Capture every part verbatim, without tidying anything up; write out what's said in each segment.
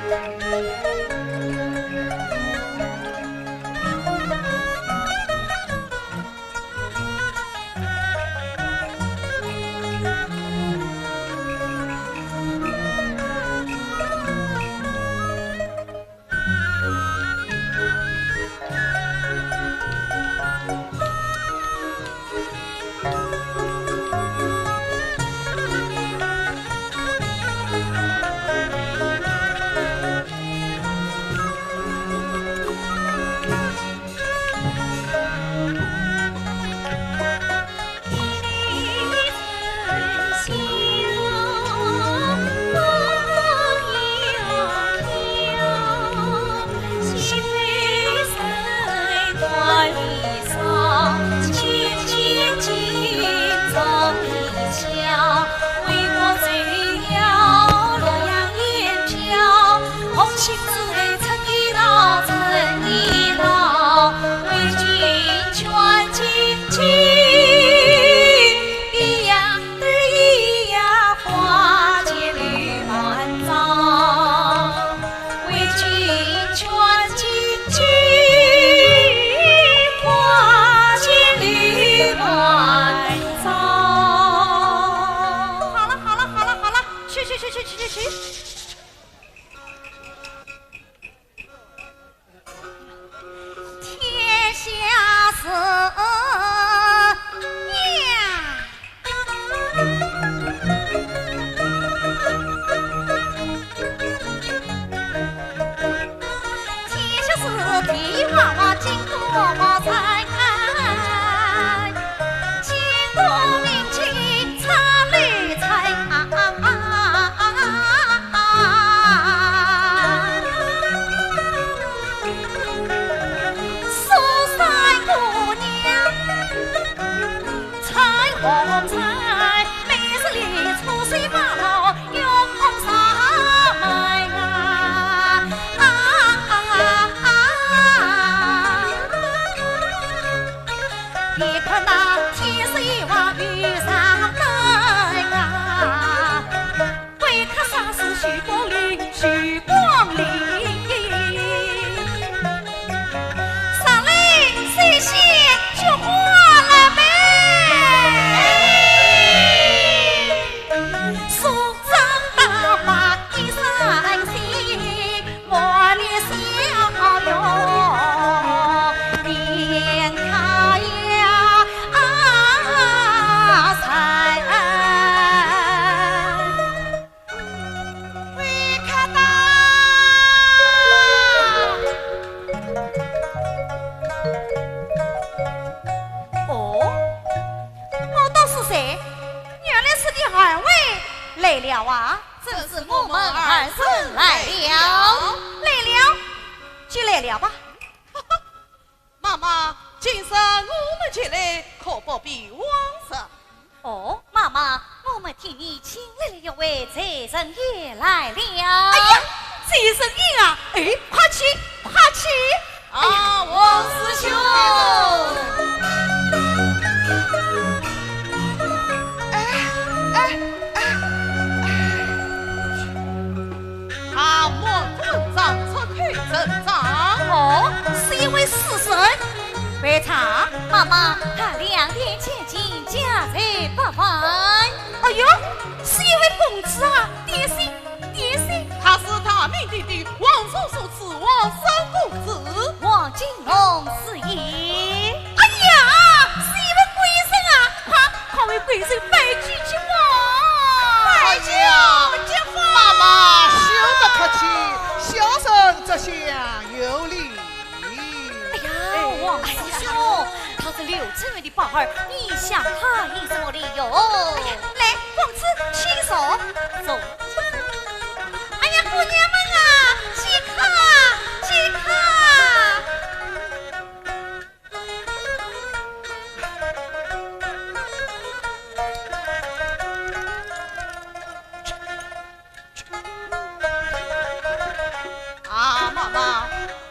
好了，好了，好了，好了，去，去，去，去，去，去，去。天下事呀，天下事地娃娃经过我猜，经过民警查理猜。 苏三姑娘，采红菜，每日里出水马路用红烧卖啊。别看那天色已晚雨上来啊。 为客啥事许光临，许光临。上来，水仙菊花了没？梳妆打扮一身新，满面笑容迎开呀，啊，才。 会客到。哦，我道是谁？原来是你二位来了啊！正是我们二人来了。来了，就来了吧。 妈妈，今日我们前来，可不必枉然。哦，妈妈，我们替你请来了一位财神爷来了。哎呀，财神爷啊！哎，快去，快去！啊，王师兄！哎，哎，哎，哎。 大漠官长出口成章。哦，是一位书生。备茶。妈妈，他两天前进，家财百万。哎呦，是一位公子啊！点心，点心。他是大名鼎鼎，王叔叔之王三公子。王金龙是也。哎呀，是一位贵人啊！快，快为贵人拜酒接风。拜酒接风。妈妈，休得客气，小生这厢有礼。哎呀，王师兄，他是刘春雨的宝儿，你想他有什么礼哟？来，公子，请坐。坐。哎呀，姑娘们啊，请看，请看。 啊，妈妈，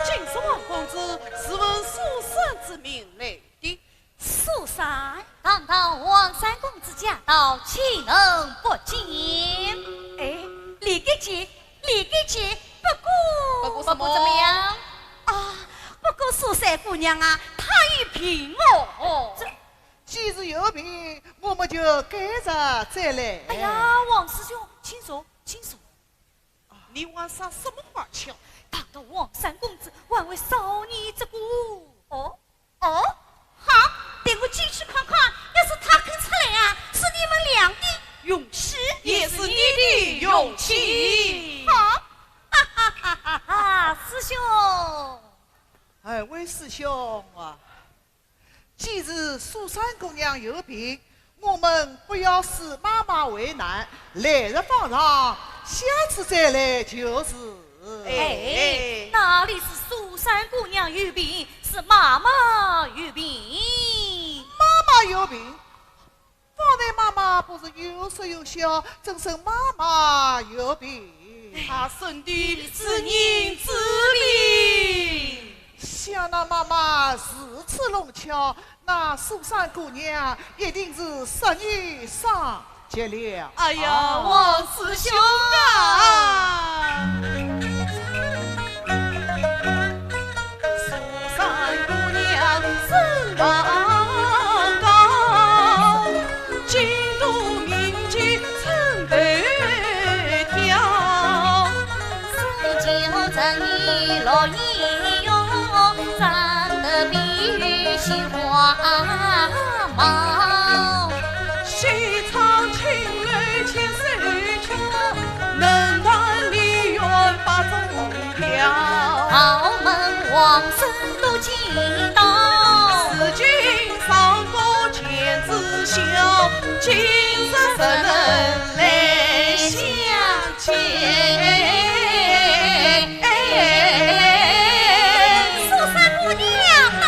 今日王公子是奉苏三之命来的。苏三？堂堂王三公子驾到，岂能不见？哎，理该见，理该见，不过不过怎么样？啊，不过苏三姑娘啊，她有病哦。这，既是有病，我们就赶着再来。哎呀，王师兄，请坐，请坐。你还耍什么花枪？堂堂王三公子，还会少你这个？哦，哦，好，等我进去看看，要是他肯出来啊，是你们俩的运气，也是你的运气。好，哈哈哈哈哈，师兄。二位师兄啊，既是苏三姑娘有病，我们不要使妈妈为难，来日方长，下次再来就是。哎，哪里是苏三姑娘有病，是妈妈有病。妈妈有病？方才妈妈不是有说有笑，怎生妈妈有病？她生的是人之病。想那妈妈如此弄巧，那苏三姑娘一定是失眠伤疾了。哎呀，王师兄啊！苏三姑娘身高高，京都名妓称头挑。苏州城里落英雄，长得比须花 毛。西窗青楼千岁桥，能断梨园八中桥。豪门王孙都见到，如今上过天子笑，今日怎能来相 见。苏三姑娘到。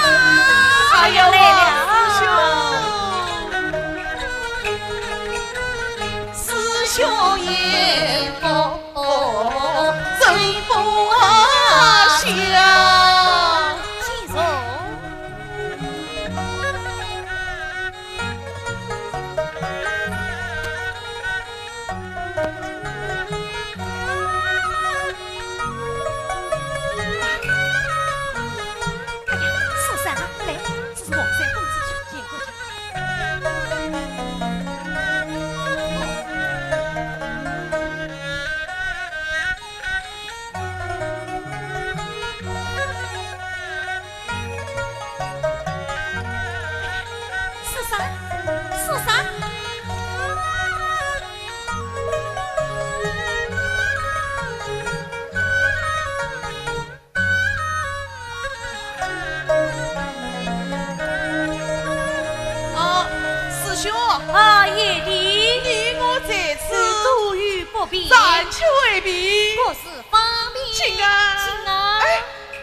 哎呀，来了。王师兄，师兄也不真不啊，相。请坐。 哎呀，苏三啊，来，这是王三公子去见过去。苏三，苏三。 啊，师兄。啊，贤弟。你我在此，多有不便。暂且回避。各自方便。请安。请安。哎，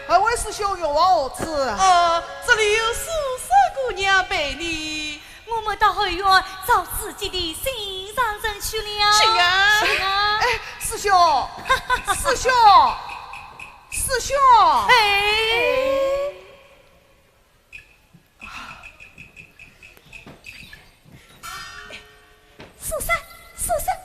二位师兄，有何事？呃，这里有苏三姑娘陪你。我们到后院找自己的心上人去了。请安。请安。哎，师兄，师兄，师兄。哎。 苏三，苏三。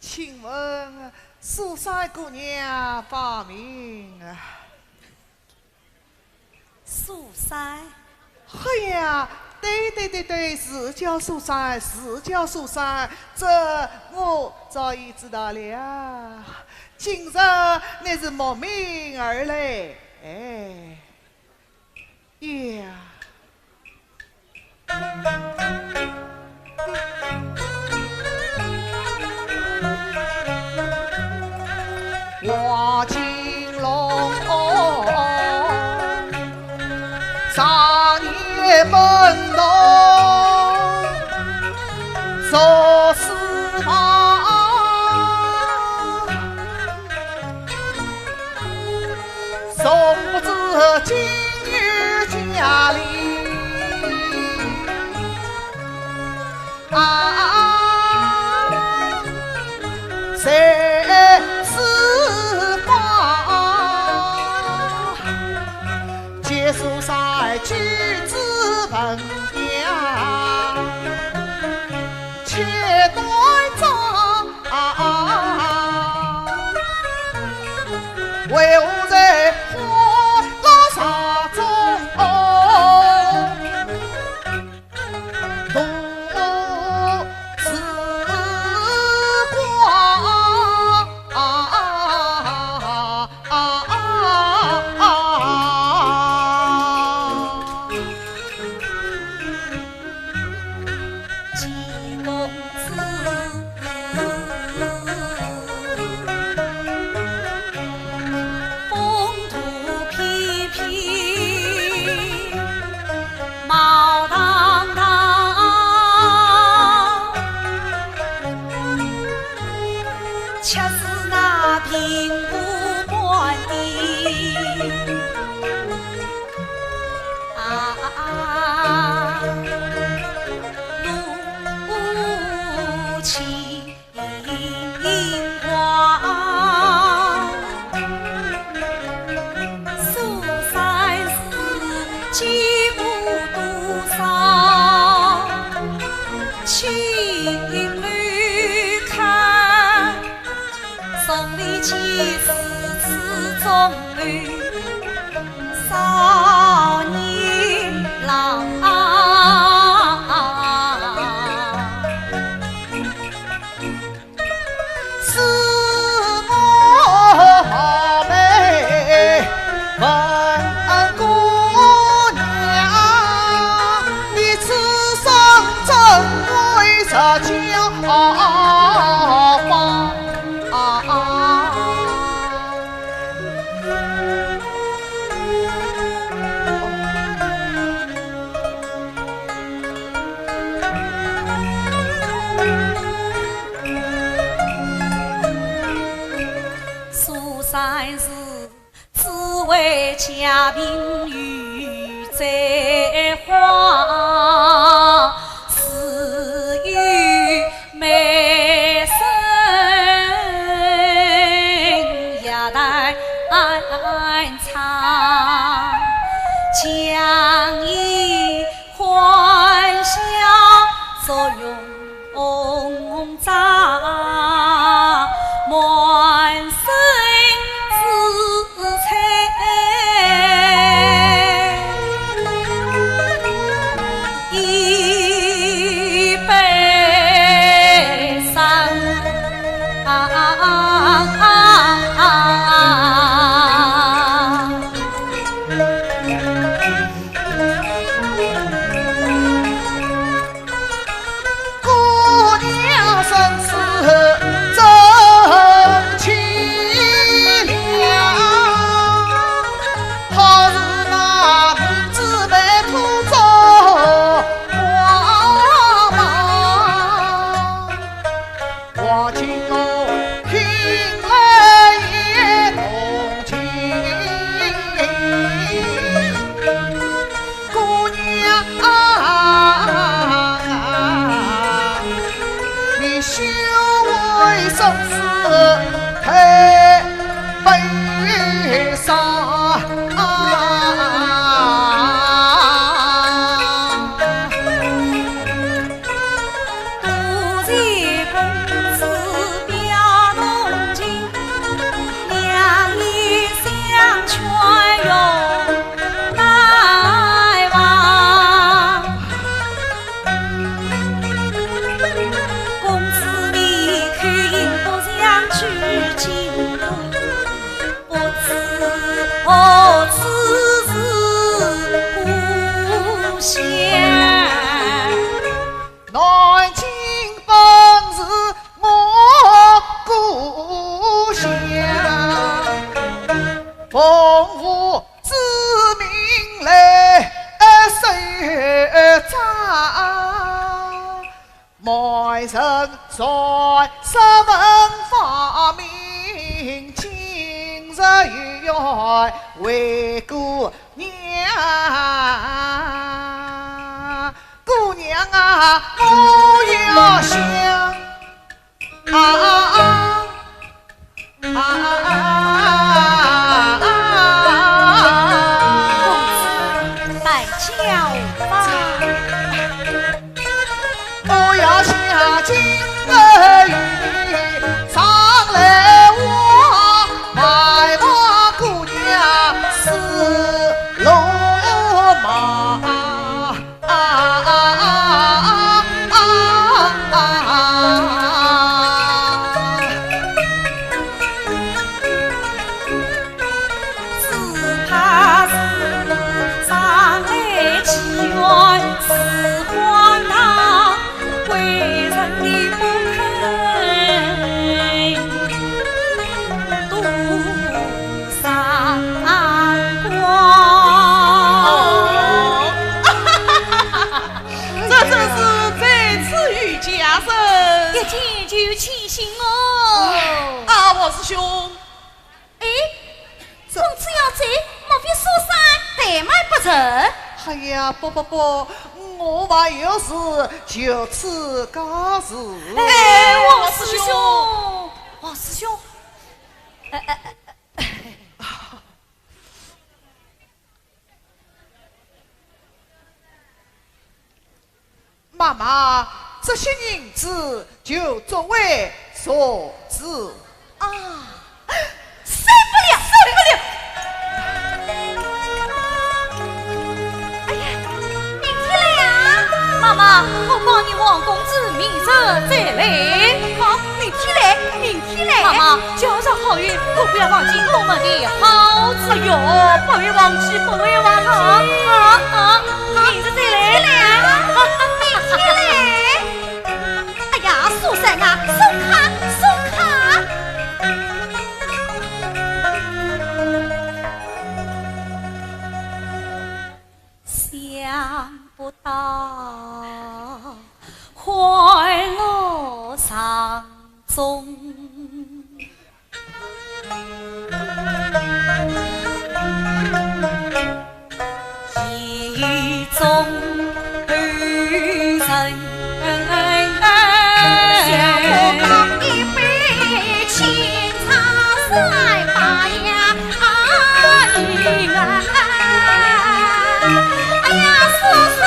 请问苏三姑娘芳名啊？ 苏三。哎呀，对对对对，是叫苏三，是叫苏三，这我早已知道了。今日乃是慕名而来，哎，呀。 黄金龙，少年门徒做师堂，从不知今日佳丽。 啊，谁是却是那平湖关的啊，路情光。 苏三是见过多少青楼客，从未见如此钟楼少年郎。 是我冒昧问姑娘，你此生怎会着娇花？苏三是只为家贫如簪花，自幼 美声夜弹唱，将以欢笑作容妆，满身 自采一杯参。姑娘身世真凄凉，好似那明珠被土中刮吗？我今我听了也动情。 姑娘啊，你休为生死太悲伤。 多谢公子表同情，两意相劝容乃忘。公子你可不想去京都，不知何处是故乡。 南京本是我故乡，奉父之命来守庄。媒人传说文化名，今日有缘回姑娘。 姑娘啊，我要想啊啊啊啊啊啊！公子，拜交吧。我要想金儿玉上来我，卖把姑娘是师兄。哎，公子要走，莫非书生怠慢不成？哎呀，不不不，我还有事，就此告辞。哎，王师兄，王师兄，哎哎哎。 妈妈，这些银子就作为谢礼。啊，受不了，受不了！哎呀，明天来呀！妈妈，我保你王公子明日再来。好，明天来，明天来。妈妈， 交上好运，可不要忘记我们的好字。哎呦，不会忘记，不会忘记。啊啊啊！明日再来。明天来啊，明天来。哎呀，书生啊，送客，送客。想不到 快乐场中，意中有人。小可干一杯清茶赛把呀。 哎呀，叔叔！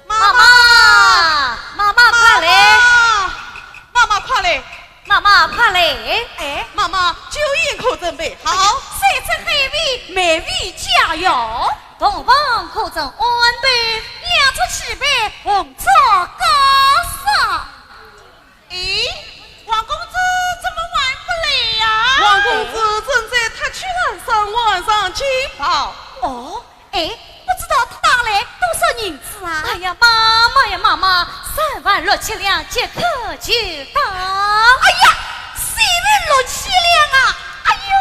妈妈，妈妈，快来！妈妈，快来！妈妈，快来！哎，妈妈，酒宴可准备好？山珍海味，美味佳肴。洞房可曾安顿？两桌齐备，红烛高烧。 咦，王公子怎么还不来呀？王公子正在塔曲栏上玩赏金宝。哦，哎，不知道他打来多少银子啊？哎呀，妈妈呀，妈妈，三万六千两即刻就到。哎呀，三万六千两啊！哎呦！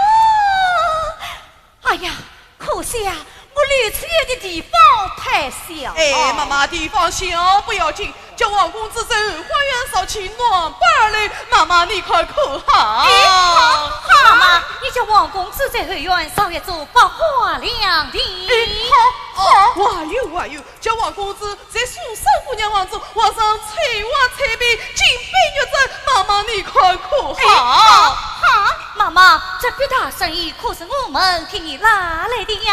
哎呀，可惜呀，我留出来的地方太小。哎，妈妈，地方小不要紧，叫王公子在后花园烧起暖宝来，妈妈你看可好？哎，好，好。妈妈，你叫王公子在后园烧一座百花凉亭。哎，好，好。哦，还有，还有， 叫王公子在书生姑娘房中画上翠花翠屏，金碧玉指，妈妈你看可好？哎，好，好。妈妈，这笔大生意可是我们替你拉来的呀。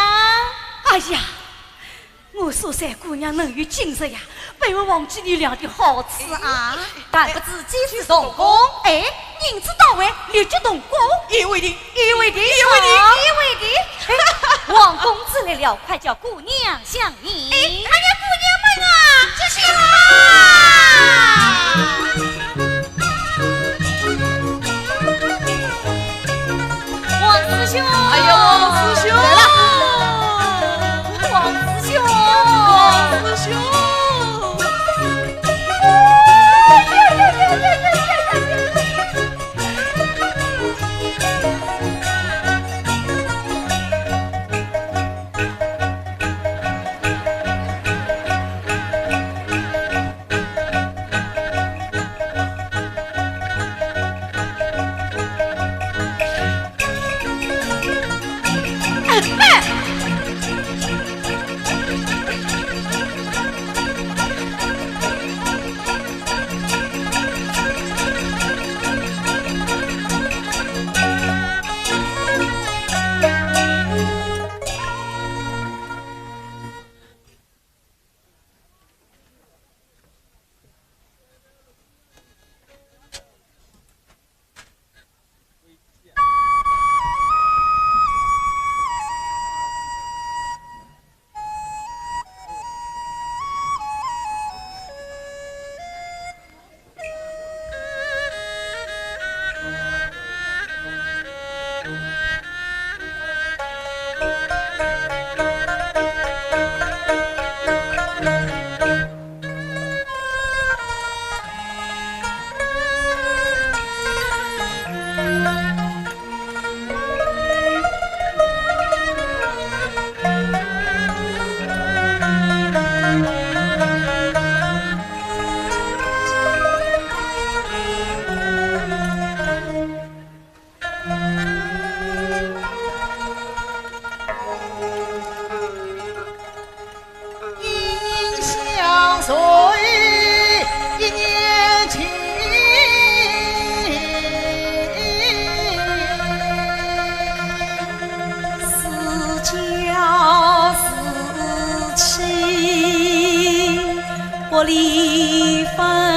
哎呀，我书生姑娘能有今日呀，不要忘记你俩的好处啊。哎，但不知几时动工？哎， 银子到位，立即动工。一为定，一为定，一为定，好。一为定。哎，王公子来了，快叫姑娘相迎。哎，哎呀，姑娘们啊，这些啦！王师兄，哎呀，王师兄，来了，王师兄，王师兄。玻璃粉。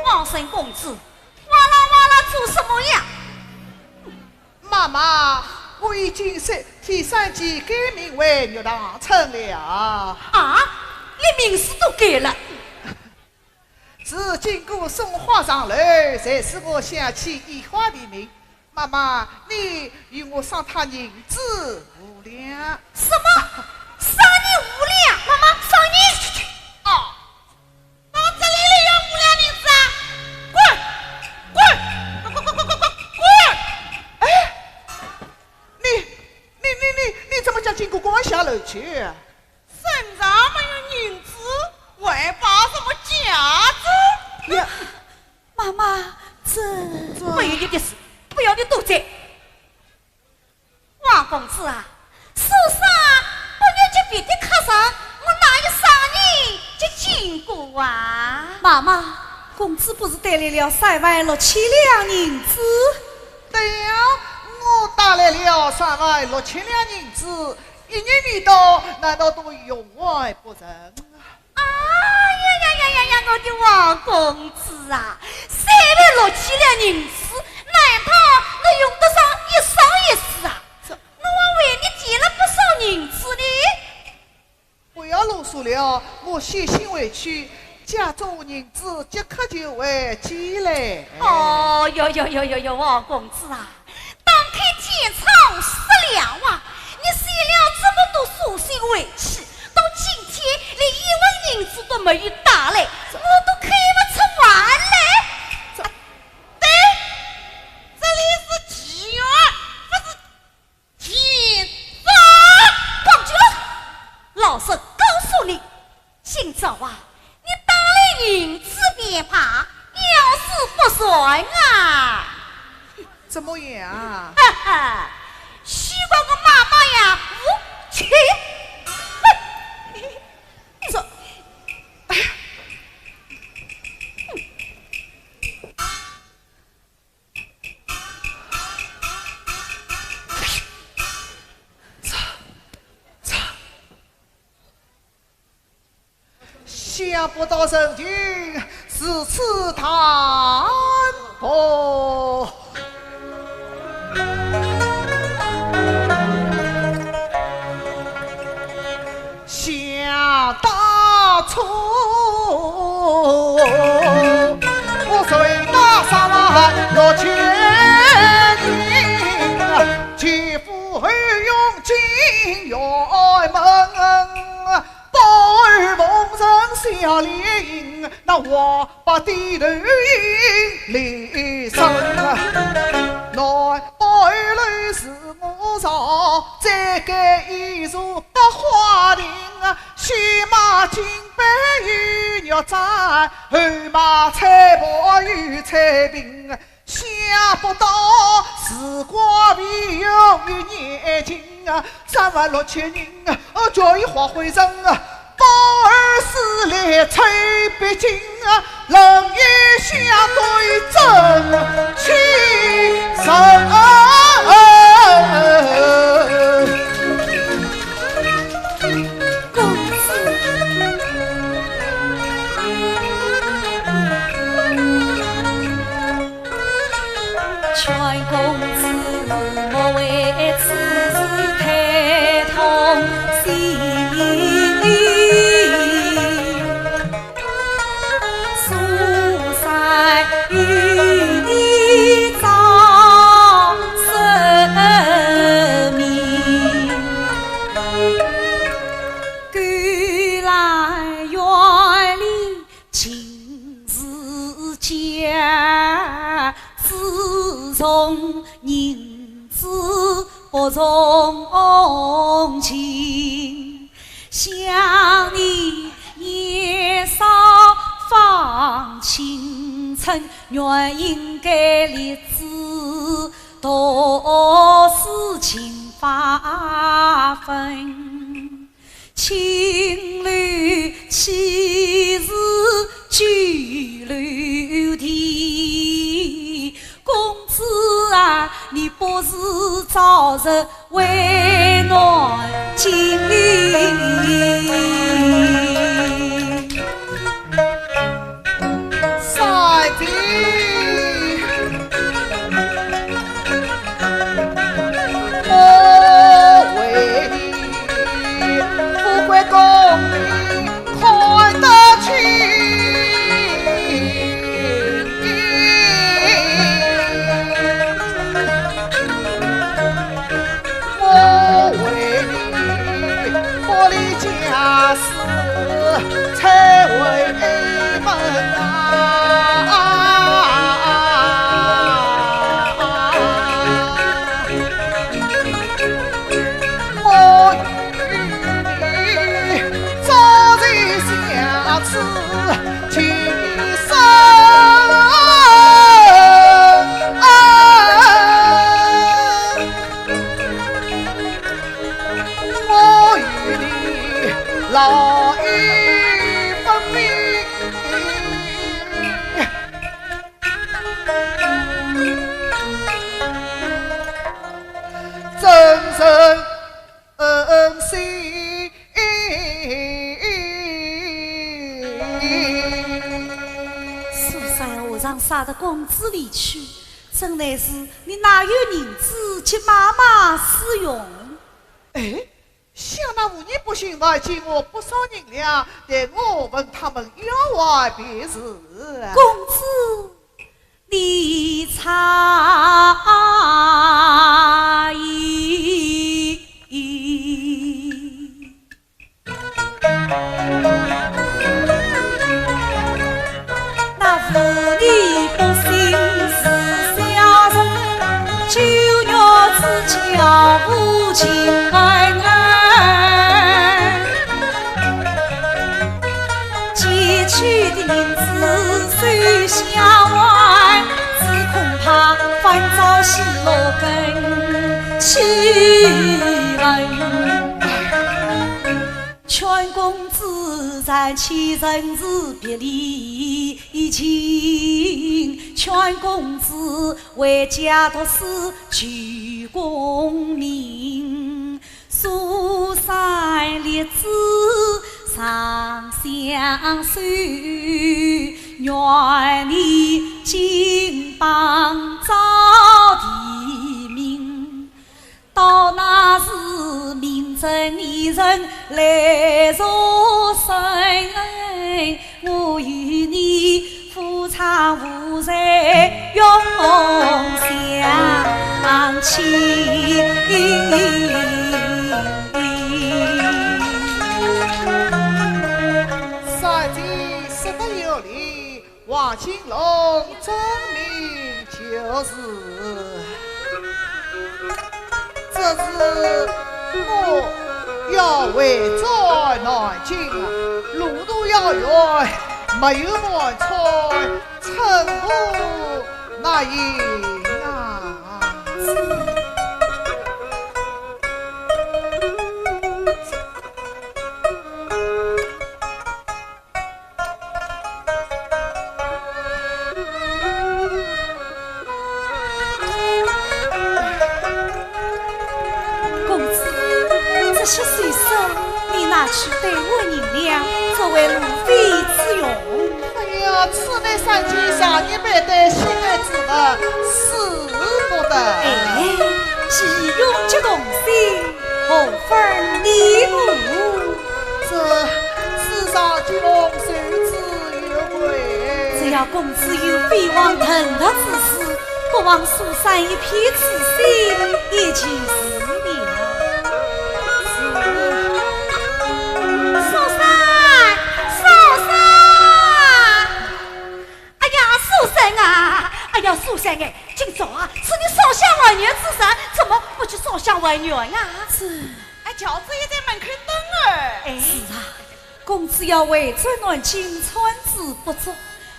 王孙公子，哇啦哇啦做什么呀？妈妈，我已经是替三姐改名为玉堂春了。啊，连名字都改了。 自经过送花上楼，才使我想起以花的名。妈妈，你与我赏他银子五两。什么？赏你五两？妈妈，赏你……哦，到这里来要五两银子啊？滚！滚！滚！滚！滚！滚！哎，你，你，你，你，你怎么叫金姑滚下楼去？ 身上没有银子，还摆什么架子？呀，妈妈，这……这……不要你的事，不要你多嘴。王公子啊，世上不愿接别的客人，我哪有赏你这金姑啊？妈妈，公子不是带来了三万六千两银子？对呀，我带来了三万六千两银子， 一年未到，难道都用完不成？哎呀呀呀呀呀，我的王公子啊，三万六千两银子，难道能用得上一生一世啊？这……我还为你添了不少银子呢。不要啰嗦了，我先行回去，借着银子即刻就回去嘞。哦哟哟哟哟哟，王公子啊， 打开天窗说亮话，你写了这么多书信回去，到今天连一文银子都没有带来，我都看不出话来。这……对，这里是妓院，不是天窗。讲究了，老实告诉你， 今朝啊，你带来银子便罢，要是不算啊，怎么样？哈哈，许过我妈妈呀，无情。哼，这……哎呀，这……这…… 想不到人情如此淡薄。想当初，我随大嫂六千银，前赴后拥进辕门。 保儿奉承夏令营，那王八低头迎雷声。那保儿楼是我造，再盖一座百花亭，先买金杯玉玉簪，后买彩帕与彩屏。 想不到时光飞逝一念间啊，三万六千银啊，哦，叫伊化灰尘啊，保儿死来催别金啊，冷眼相对真情深。公子。 劝公子莫为此事太痛心。苏三与你早生命，勾栏院里 尽是假，只重银子不重情。想你年少放青春，原应该立志读书勤发奋。 青楼岂是酒楼地？公子啊，你不是早日回南京？家事才为门啊。我与你早日相知情深。 我与你老矣分明，怎忍心？苏三和尚舍得公子离去，真乃是你哪有银子给妈妈使用？ 哎，想那妇人不幸还给我不少银两，待我问他们要还便是。公子，你差矣。 那妇女不幸是小人，九月之交无情恩。寄去的银子收下还，只恐怕反遭西罗更欺人。 劝公子在其人事别离已尽，劝公子回家读书求功名。苏三立志常相守，愿你金榜招第名。 到那时名正言顺来助身，我与你夫唱妇随永相契。小姐说得有理。 王金龙遵命就是。只是我要回转南京啊，路途遥远，没有粮草，寸步难行啊。 公子，这些首饰你拿去兑换银两，作为路费之用。哎呀，此乃三姐常年佩戴心爱之物，使不得。哎，既欲结同心，何分你我？这世上穷凶极恶。只要公子有飞黄腾达之志，不枉苏三一片痴心，也就是了。苏三，苏三！哎呀，苏三啊，哎呀，苏三哎，今朝啊，是你烧香还愿之日，怎么不去烧香还愿呀？这……哎，轿子也在门口等儿。哎，是啊， 公子要回转南京，穿珠不足，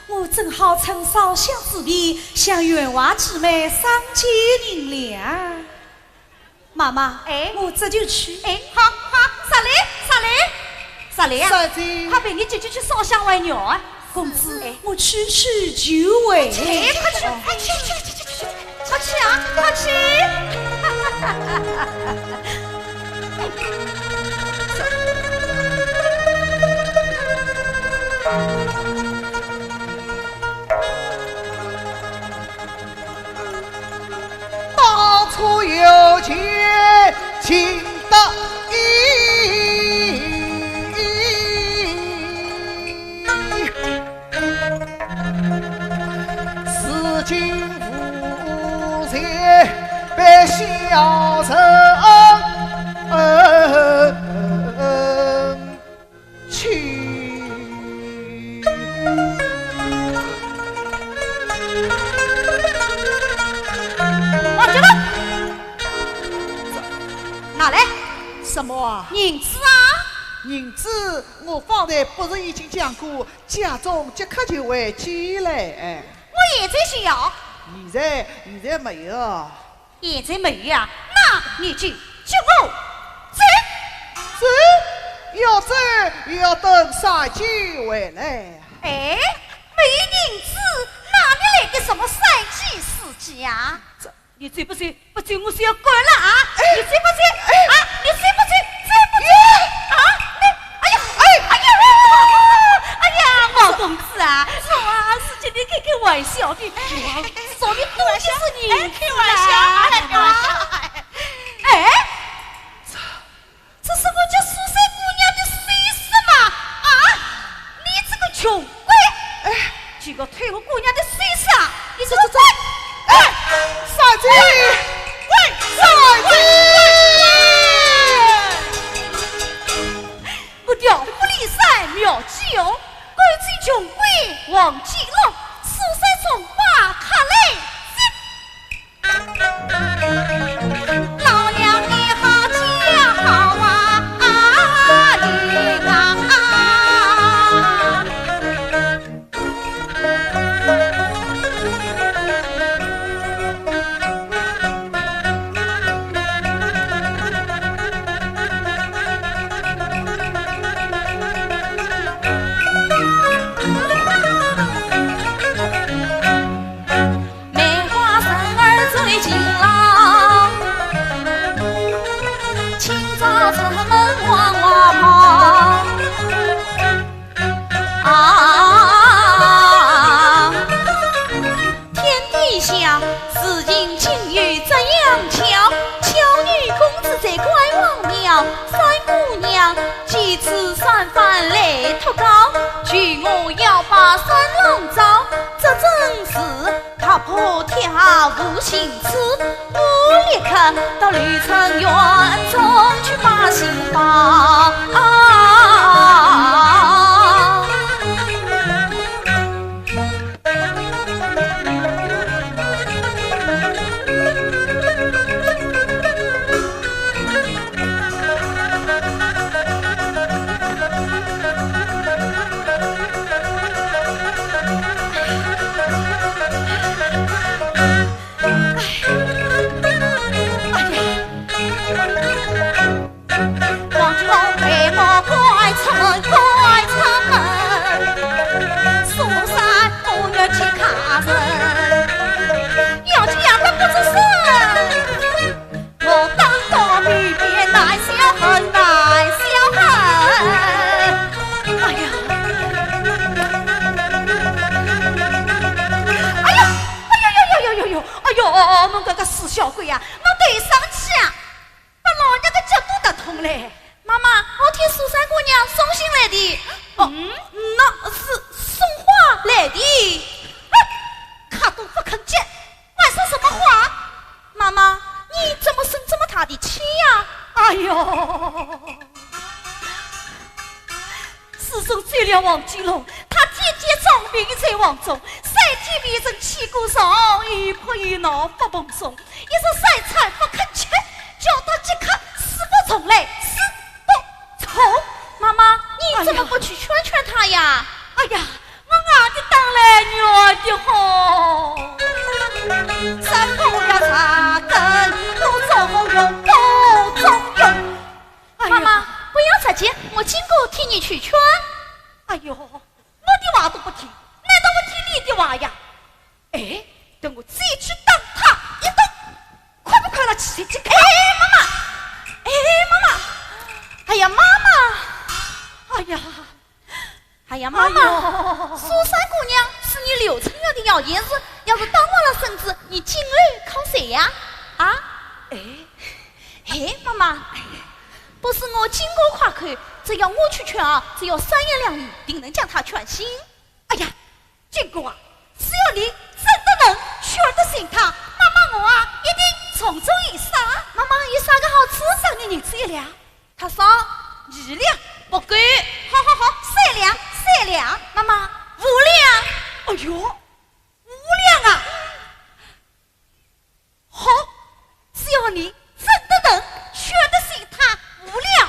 我正好趁烧香之便，向员外寄买三件银两。妈妈，哎，我这就去。哎，好，好，上来，上来，上来呀！三姐。快陪你姐姐去烧香还愿。公子，哎，我去去就回。哎，快去，快去，去去去去去。 快去啊，快去！当初有情情得意。 如今无钱被小人银子啊？银子，我方才不是已经讲过，家中即刻就会寄来？哎，我现在就要。现在，现在没有。现在没有啊？那你就给我走。走？要走，要等三姐回来。哎，没有银子，哪里来的什么三姐四姐啊？这 你再不走，不走我是要赶了啊！哎，你再不走，哎，啊，你再不走，再不走，哎，啊，你，哎呀，哎，哎呀，哎呀，王公子啊，我啊是跟你开开玩笑的，我是说你多的是你，哎，开玩笑，哎，开玩笑，哎。哎，这是我家苏三姑娘的首饰嘛？啊，你这个穷鬼！哎，这个偷我姑娘的首饰啊，你这这这，哎，三姐，喂，三姐！我调虎离山苗继勇，赶走穷鬼王继龙，苏三从巴卡来。 老娘你好家好啊，啊，你啊。梅花人儿最勤劳，清早出门哇哇跑。啊，天底下事情竟有这样巧，巧女公子在关王庙，三姑娘几次三番来托告，求我要把三郎找，这真是 踏破铁鞋无觅处，我立刻到柳城县中去把信报。哎呀，哎呀，哎呀，哎呀，哎呦，哎呦，哎呦，哎呦，哎呦，侬搿个死小鬼呀，侬对上去啊，把老娘个脚都踏痛嘞！妈妈，我替苏三姑娘送信来的。哦，嗯？那是送花来的。哼，卡都不肯接，还说什么话？妈妈，你怎么生这么大的气呀？哎呦， 自从做了王继龙，他天天装病在房中，三天未曾起过床，又哭又闹发猛虫，一日三餐不肯吃，叫他即刻死不重来，死不重。妈妈，你怎么不去劝劝他呀？哎呀，我硬的打来软的好，三个月三更，不中用，不中用。 哎呀，妈妈，不要着急，我金姑替你去劝。哎呦，我的话都不听，难道我听你的话呀？哎，等我再去打他一顿，快不快了？起来，哎，妈妈，哎，妈妈，哎呀，妈妈，哎呀， 哎呀，妈妈，哎呦，苏三姑娘是你柳城县的要紧事，要是耽误了身子，你今后靠谁呀？啊？哎，哎，妈妈，不是我金姑夸口，只要我去劝啊，只要三言两语，定能将她劝醒。哎呀，金姑啊，只要你真的能劝得醒她，妈妈我啊，一定重做一生。妈妈，有啥个好处？赏你银子一两。 他说：“二两不够。”“好好好，三两，三两。”“妈妈，五两。”“哎呦，五两啊！好，只要你真的能劝得醒他，五两。”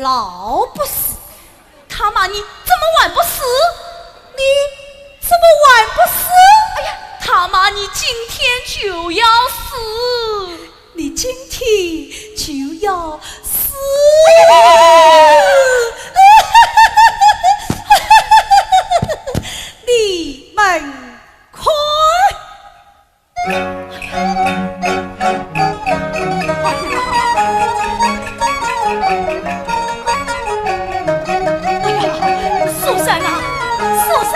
老不死。他骂你怎么还不死？你怎么还不死？哎呀，他骂你今天就要死。你今天就要死。哎呀，你们看。 苏三啊，苏三！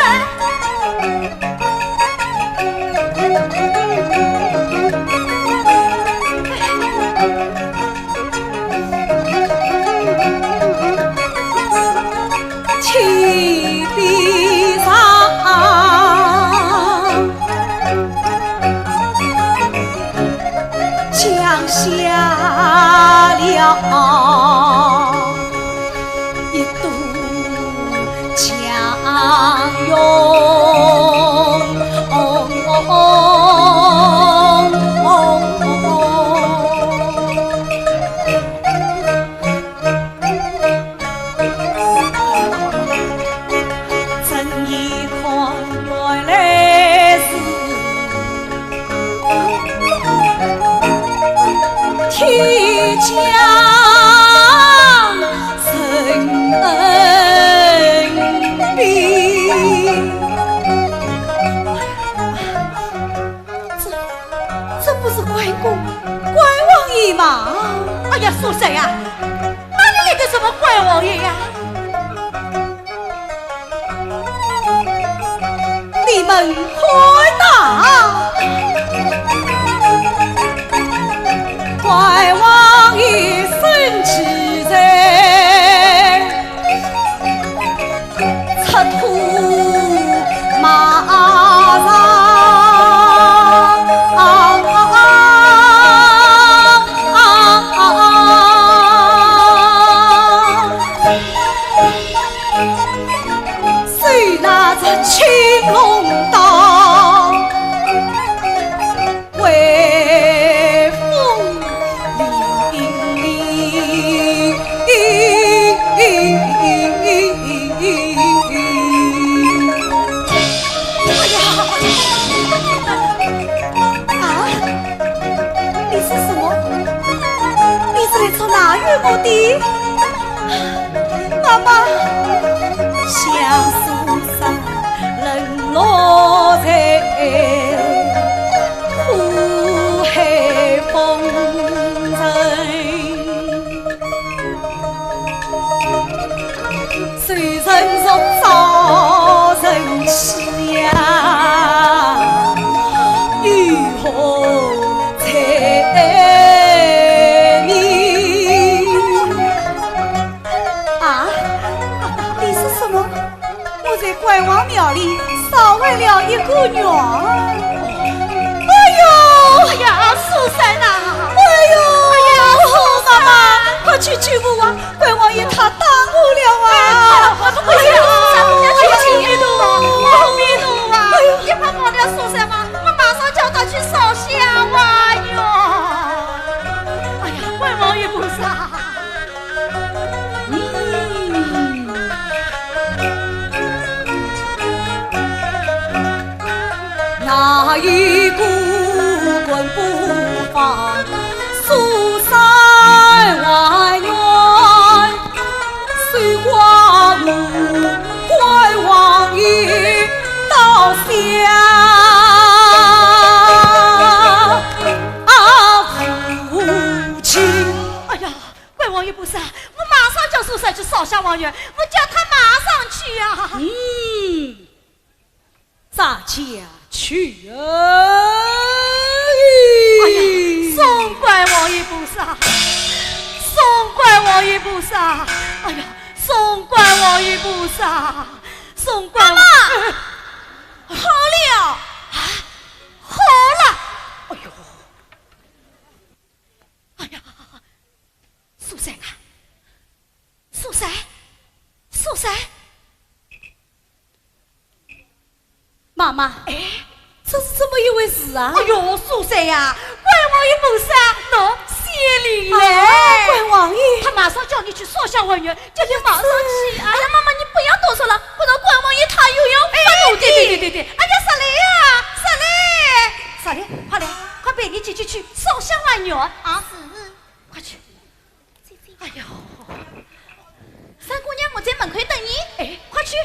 这，这不是关公，关王爷吗？哎呀，苏三呀，哪里来的什么关王爷呀？你们快打！关王爷生气在 赤兔马上，手拿着青龙刀。 威风凛凛。哎呀！啊，你是什么？你是来捉拿于我的？ 妈妈。啊，你说什么？我在关王庙里少还了一个愿。哎呦！哎呀，苏三呐！哎呦！哎呀，苏三！妈妈，快去救我啊！关王爷他打我了啊！哎，快了，快了，快了！哎呦！阿弥陀佛，阿弥陀佛啊！哎呦！你快放掉苏三吧，我马上叫他去烧香啊！哎呦！哎呀，关王爷菩萨！ 哎呀， 关王爷菩萨，我马上叫苏三去烧香还愿，我叫他马上去呀。嗯，咱家去啊。哎呀，送关王爷菩萨，送关王爷菩萨，哎呀，送关王爷菩萨，送关王……妈妈，好了。啊，好了。哎呦。 哎呀，苏三啊，苏三，苏三！妈妈，哎，这是怎么一回事啊？哎呦，苏三呀，关王爷菩萨，喏，灵嘞。啊，关王爷。他马上叫你去烧香还愿，叫你马上去啊。哎呀，妈妈，你不要多说了，不然关王爷他又要发怒的。哎，对，对，对，对。哎呀，啥嘞呀，啥嘞，啥嘞，快来，快陪你姐姐去烧香还愿啊。是。快去。 哎呦，三姑娘，我在门口等你。哎，快去，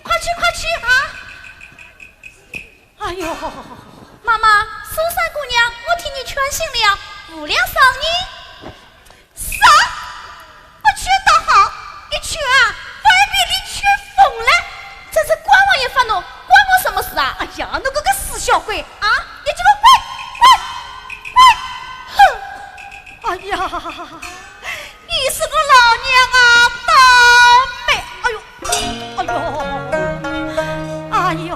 快去，快去啊！哎呦，妈妈，苏三姑娘，我替你劝醒了，无聊少你。啥？不劝倒好，一劝啊，反而被你劝疯了。真是关王爷发怒，关我什么事啊？哎呀，侬搿个死小鬼啊！你给我滚，滚，滚！哼！ 哎呀，你是个老娘啊，倒霉！哎呦，哎呦，哎呦！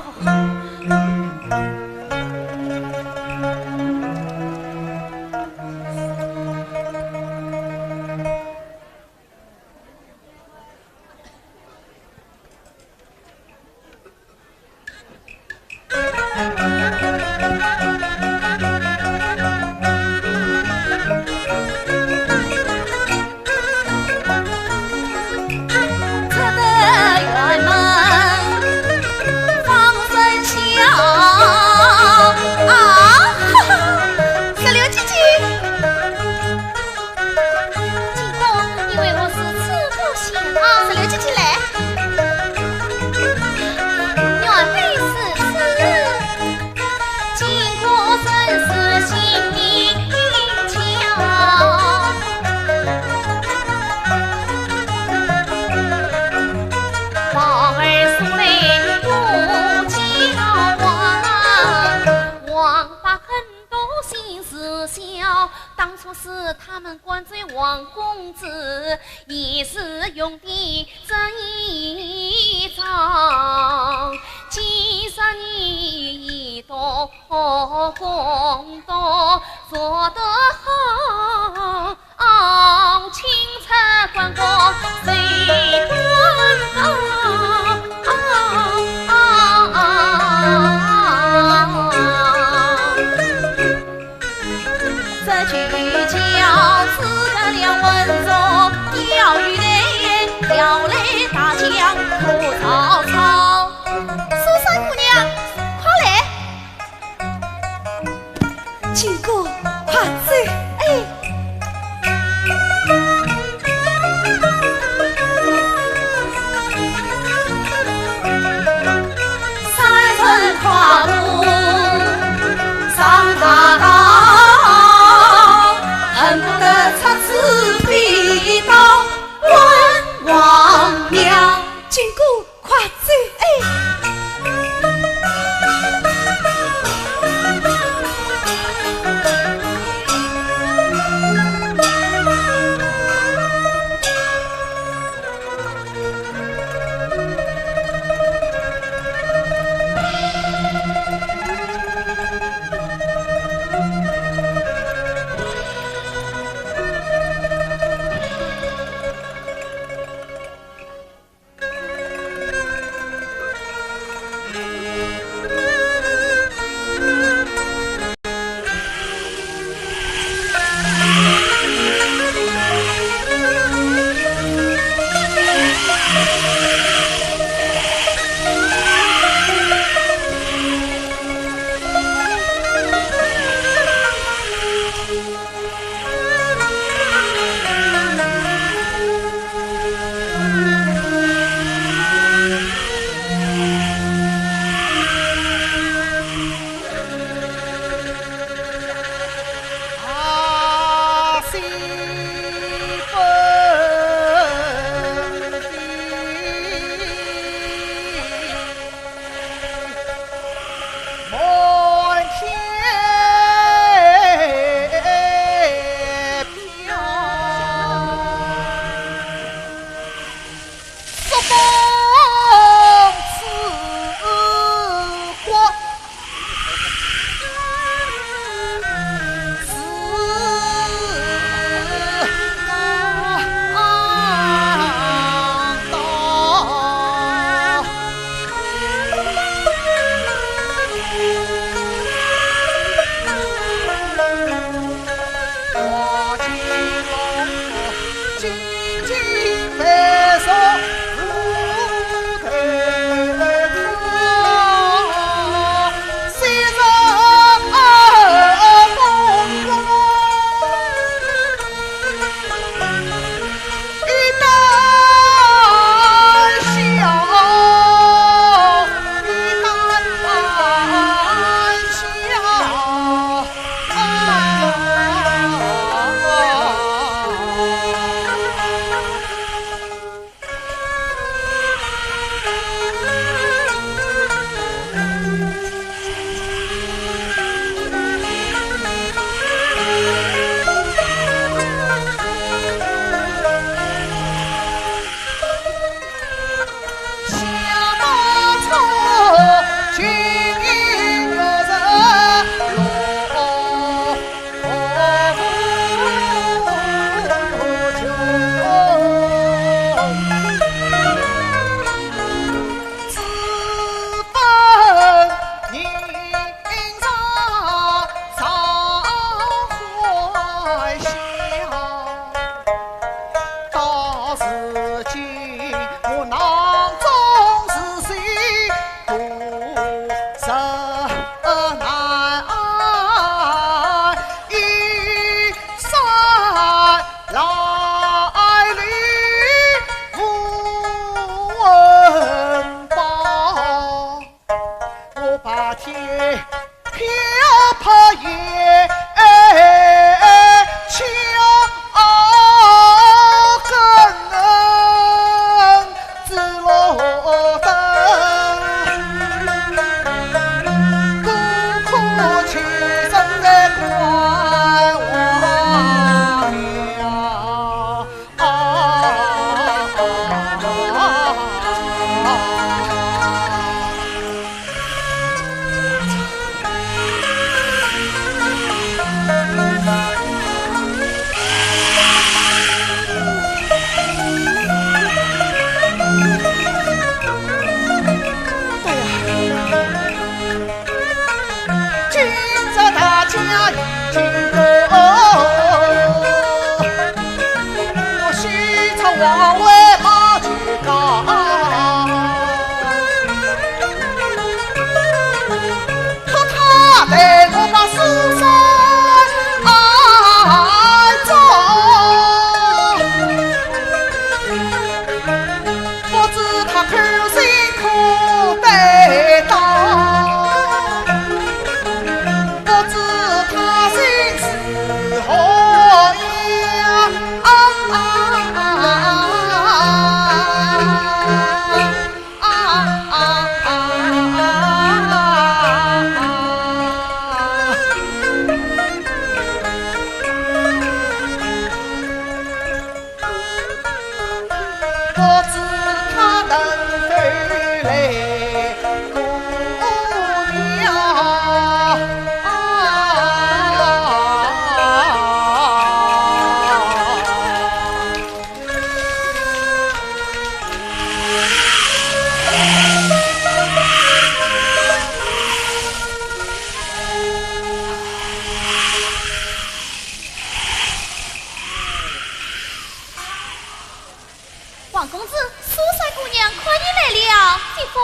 出得辕门方生效啊！哈哈，石榴姐姐。 金姑，你为何如此不祥？石榴姐姐来。原来如此，金姑真是心灵巧。宝儿素来不交往，王法很 多心事小，当初是他们关照王公子，也是用的这一招。既然你一读功读做得好， 哦，钦差官高谁官高？这就叫诸葛亮文中钓鱼台，撩来大将破曹操。苏三姑娘，快来！ 金姑，快走！哎。三人跨步上大道，恨不得插翅飞到关王庙。金姑， 快走！哎。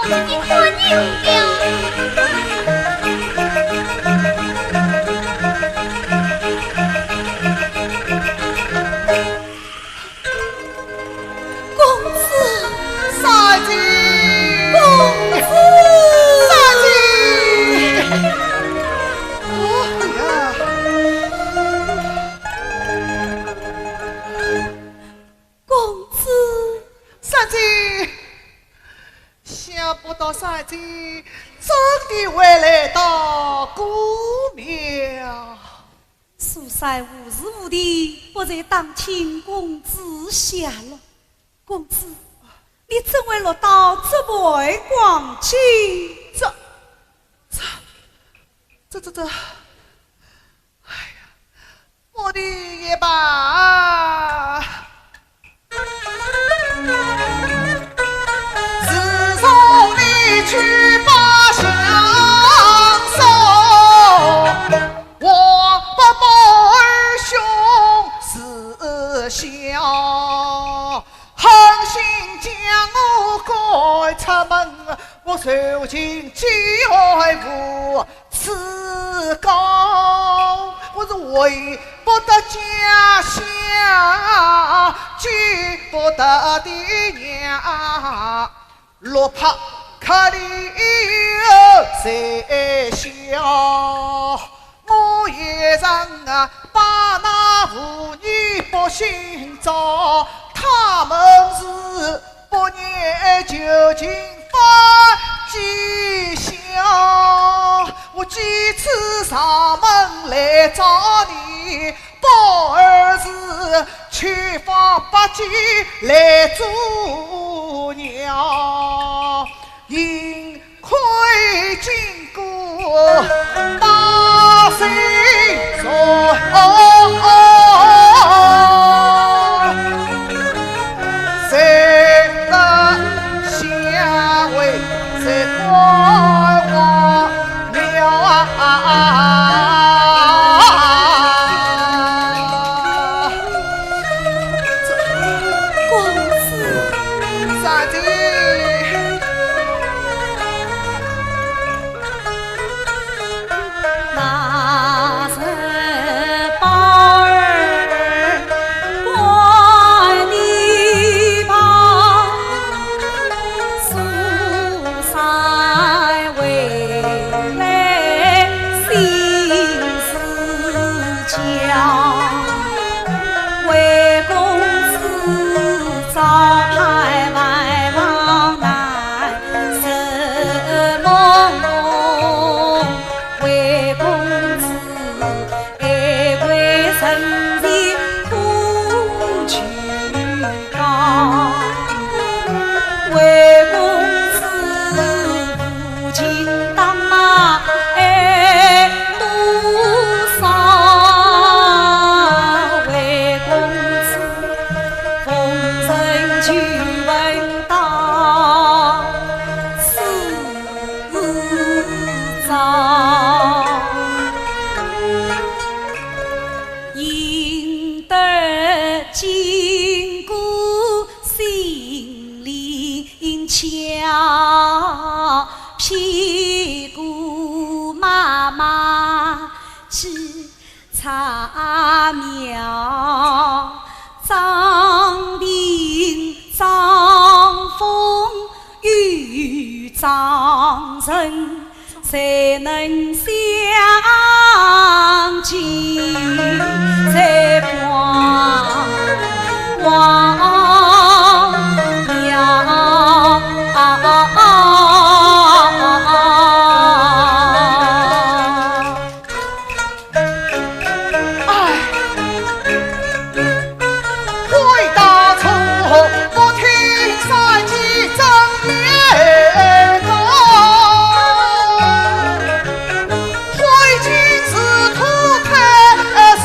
你看你的。公子。三姐。公子。三姐。哎呀。公子。三姐。 想不到三姐真的会来到姑庙。素才无时无地不在当卿公子下落。公子，你怎会落到这般光景？这，这，这，这，这，哎呀， 我的也罢。自从你去把相送，我不报二兄是孝。狠心将我赶出门，我受尽饥饿无 自高，我是回不得家乡，见不得爹娘，落魄可怜谁笑？我一人啊，把那妇女不寻找，他们是 不念旧情发几宵，我几次上门来找你，不而是去发八戒来阻挠。幸亏今 过大水中，谁得香味，谁观望了啊！公子。三姐。 那日宝儿观音堂，素才回来心事焦。 为公子早派外郎来承蒙，为公子爱贵人前苦求告，为公子 无情打骂爱多少，为公子逢人就问道是招。 应得金鼓心灵巧，骗过妈妈几差苗，装病装疯又装神， 谁能相信这光光妙？哎， 悔大错，不听三姐真言道，悔今是脱胎，是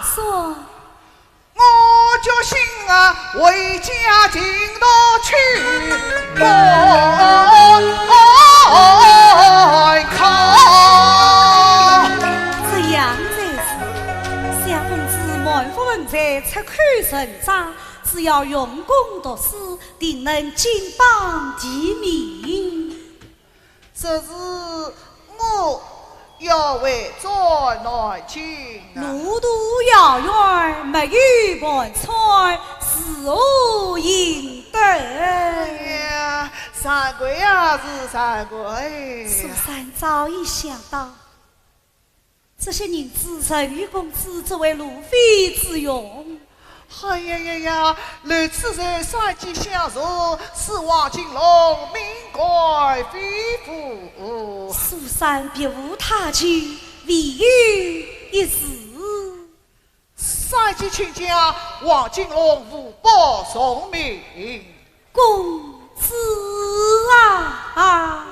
说。我决心啊，回家尽道去。这样才是，小公子满腹文才，出口成章，只要用功读书，定能金榜题名。 这是我要回转南京啊。路途遥远，没有盘缠，如何行得？哎呀，惭愧啊，是惭愧。苏三早已想到， 这些银子任由公子作为路费之用。哎呀呀呀，如此在山间相助，是王金龙命该非福。苏三别无他求，唯有一事。山间请教王金龙无保重命。 公子啊！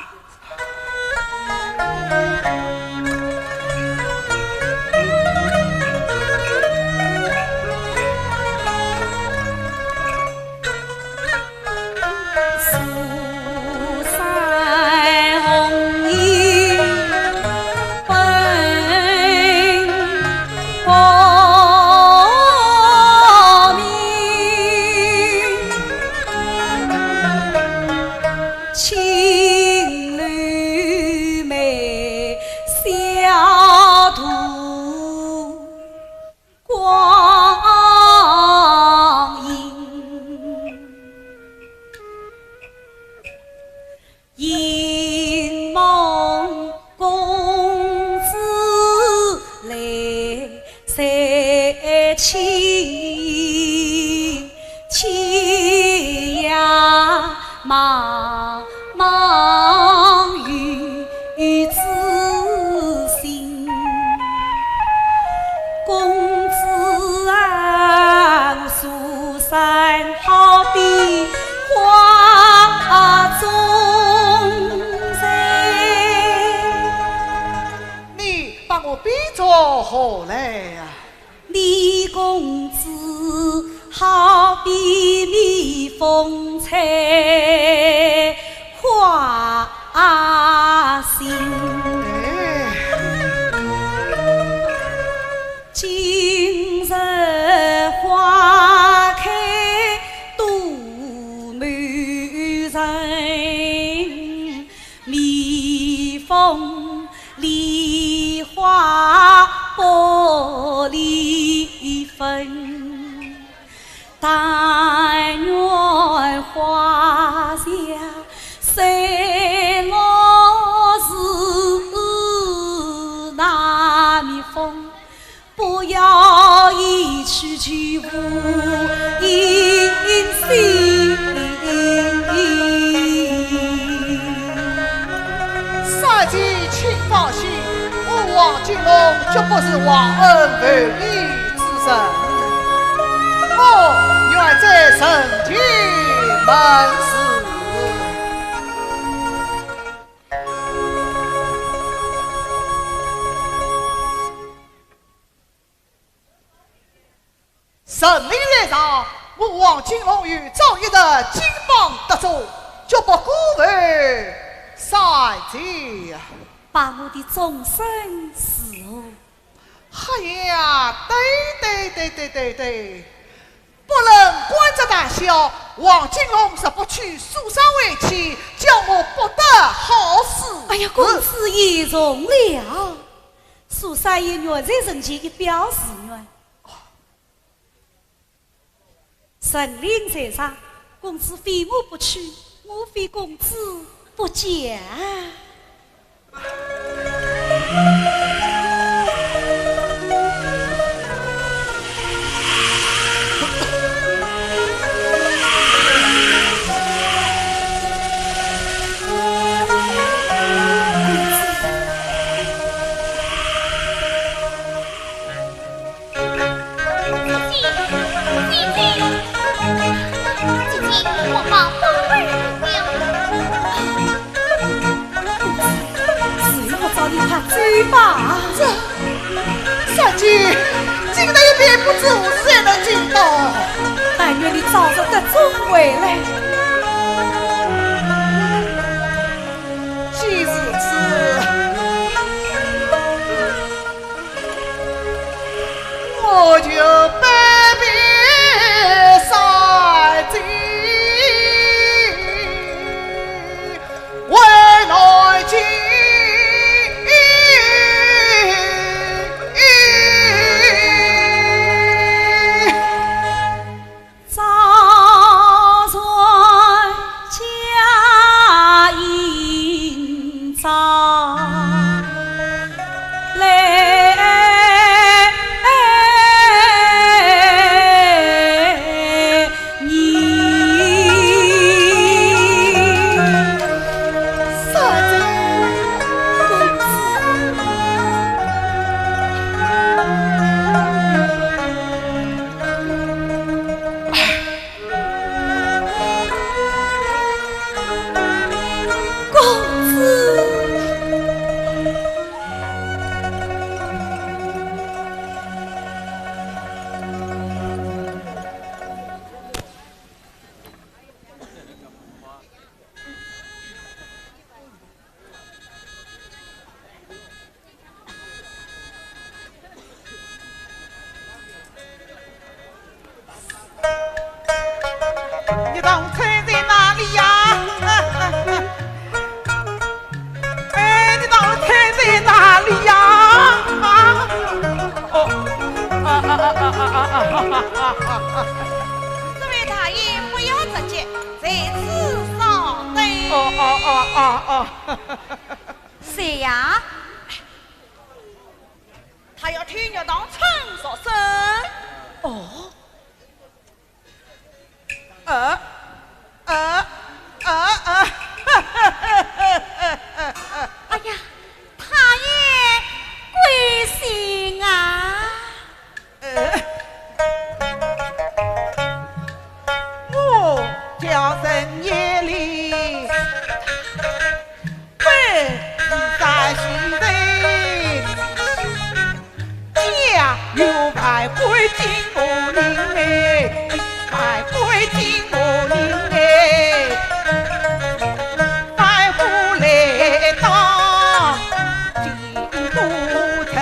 你把我比作何来呀？你公子好比蜜蜂采花心。 今日花开多迷人，蜜蜂梨花不离分。但愿花谢水落时，那蜜蜂 不要一去就无音信。三姐请放心，我王金龙绝不是忘恩负义之人。我愿在人间门市。 陈琳在上，我王金龙有朝一日金榜题中，绝不辜负三姐呀。把我的终身伺候。哎呀，对对对对对对，不论官职大小，王金龙若不娶苏三为妻，叫我不得好死。哎呀，公子言重了。苏三爷远在人间，一表示愿。 陈琳在上，公子非我不娶，我非公子不嫁。 三姐，今在一边不知何时才能进到。但愿你早日得中回来。既如此，我就不必三更回南京。公子。你当初在哪里呀？哎，你当初在哪里呀？啊？哦，啊啊啊啊啊啊啊啊啊！这位大爷不要着急，在此稍等。哦哦哦哦哦。谁呀？ 他要替玉堂春说声。哦。呃，呃，呃，呃。哎呀，他也贵姓啊？呃，我叫陈月莲。 本是山西人，家有外归金华亭哎，外归金华亭哎，外归来到京都城。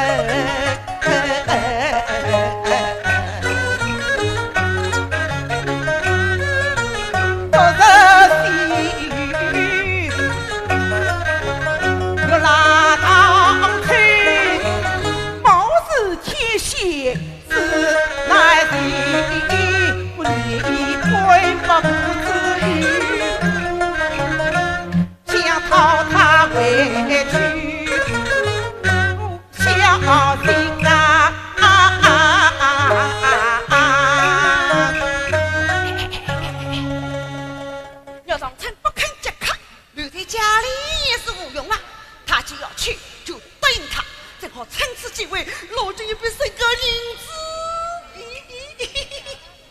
玉堂春不肯接客，留在家里也是无用啊。他既要去，就答应他，正好趁此机会，拿出一笔身家银子。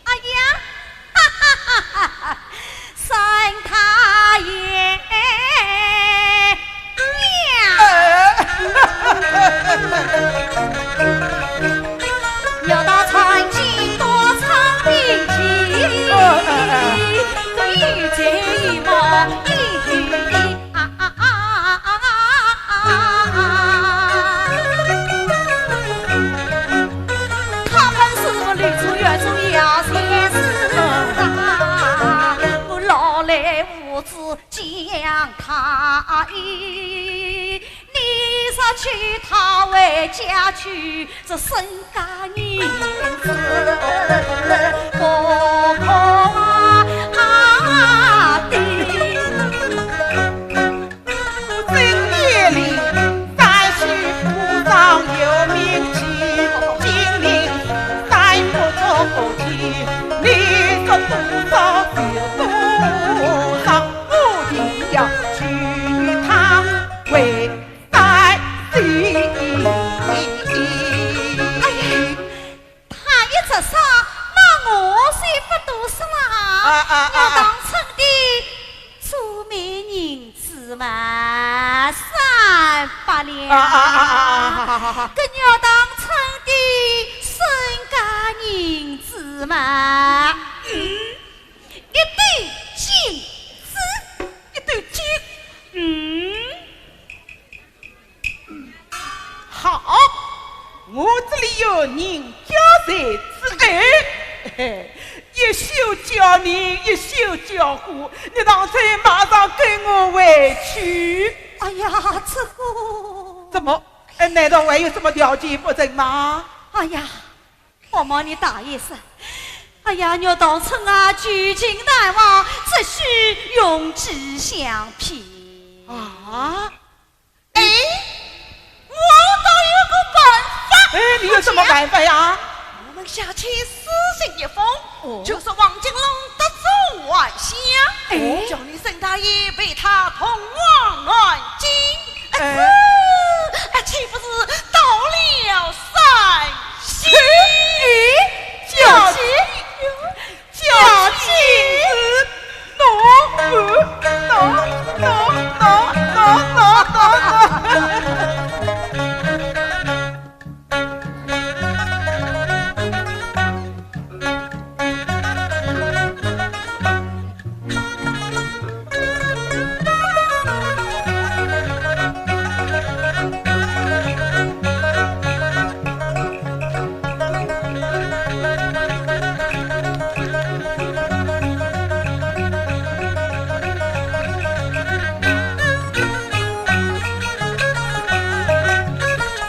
哎呀，哈哈哈哈，三太爷呀！ 哎呀，他一直说，那我就不多说了啊。啊，啊，啊，啊。玉堂春的做媒银子嘛，三百两。啊，啊，啊，啊，啊，啊，啊。搿玉堂春的身嘛，嗯，一对镜子，一对镜，嗯，好，我这里有人家财之宝，嘿嘿，一宿叫人，一宿叫虎，你让他马上跟我回去。哎呀，这个，怎么？哎，难道还有什么条件不成吗？哎呀， 我望你大爷说，哎呀，玉堂春啊，旧情难忘，只需用计相骗。啊？哎，我倒有个办法。哎，你有什么办法呀？我们下去私信一封，哦。就说王金龙得罪皇下，哎。叫你沈大爷陪他同往南京。 哎，哎，岂不是到了三星？哎，假期，假期，喏，喏，喏。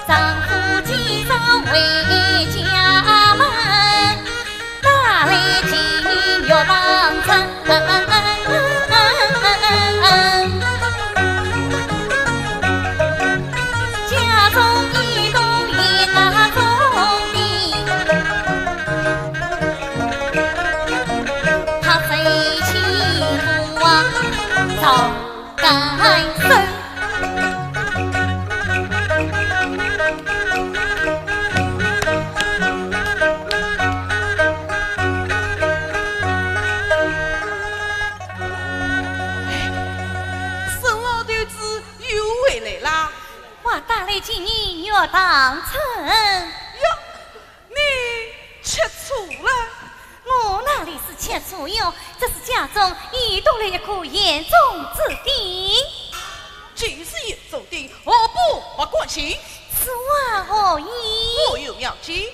丈夫起早回家门，打来金玉堂春。家中一个一个中的，他谁欺负啊？赵干生。 沈老头子又回来啦。我打来见你，玉堂春。哟，你吃醋了？我哪里是吃醋哟，这是家中遗落了一颗眼中之钉。既是眼中钉，何不勿还清？此话何意？我有妙计。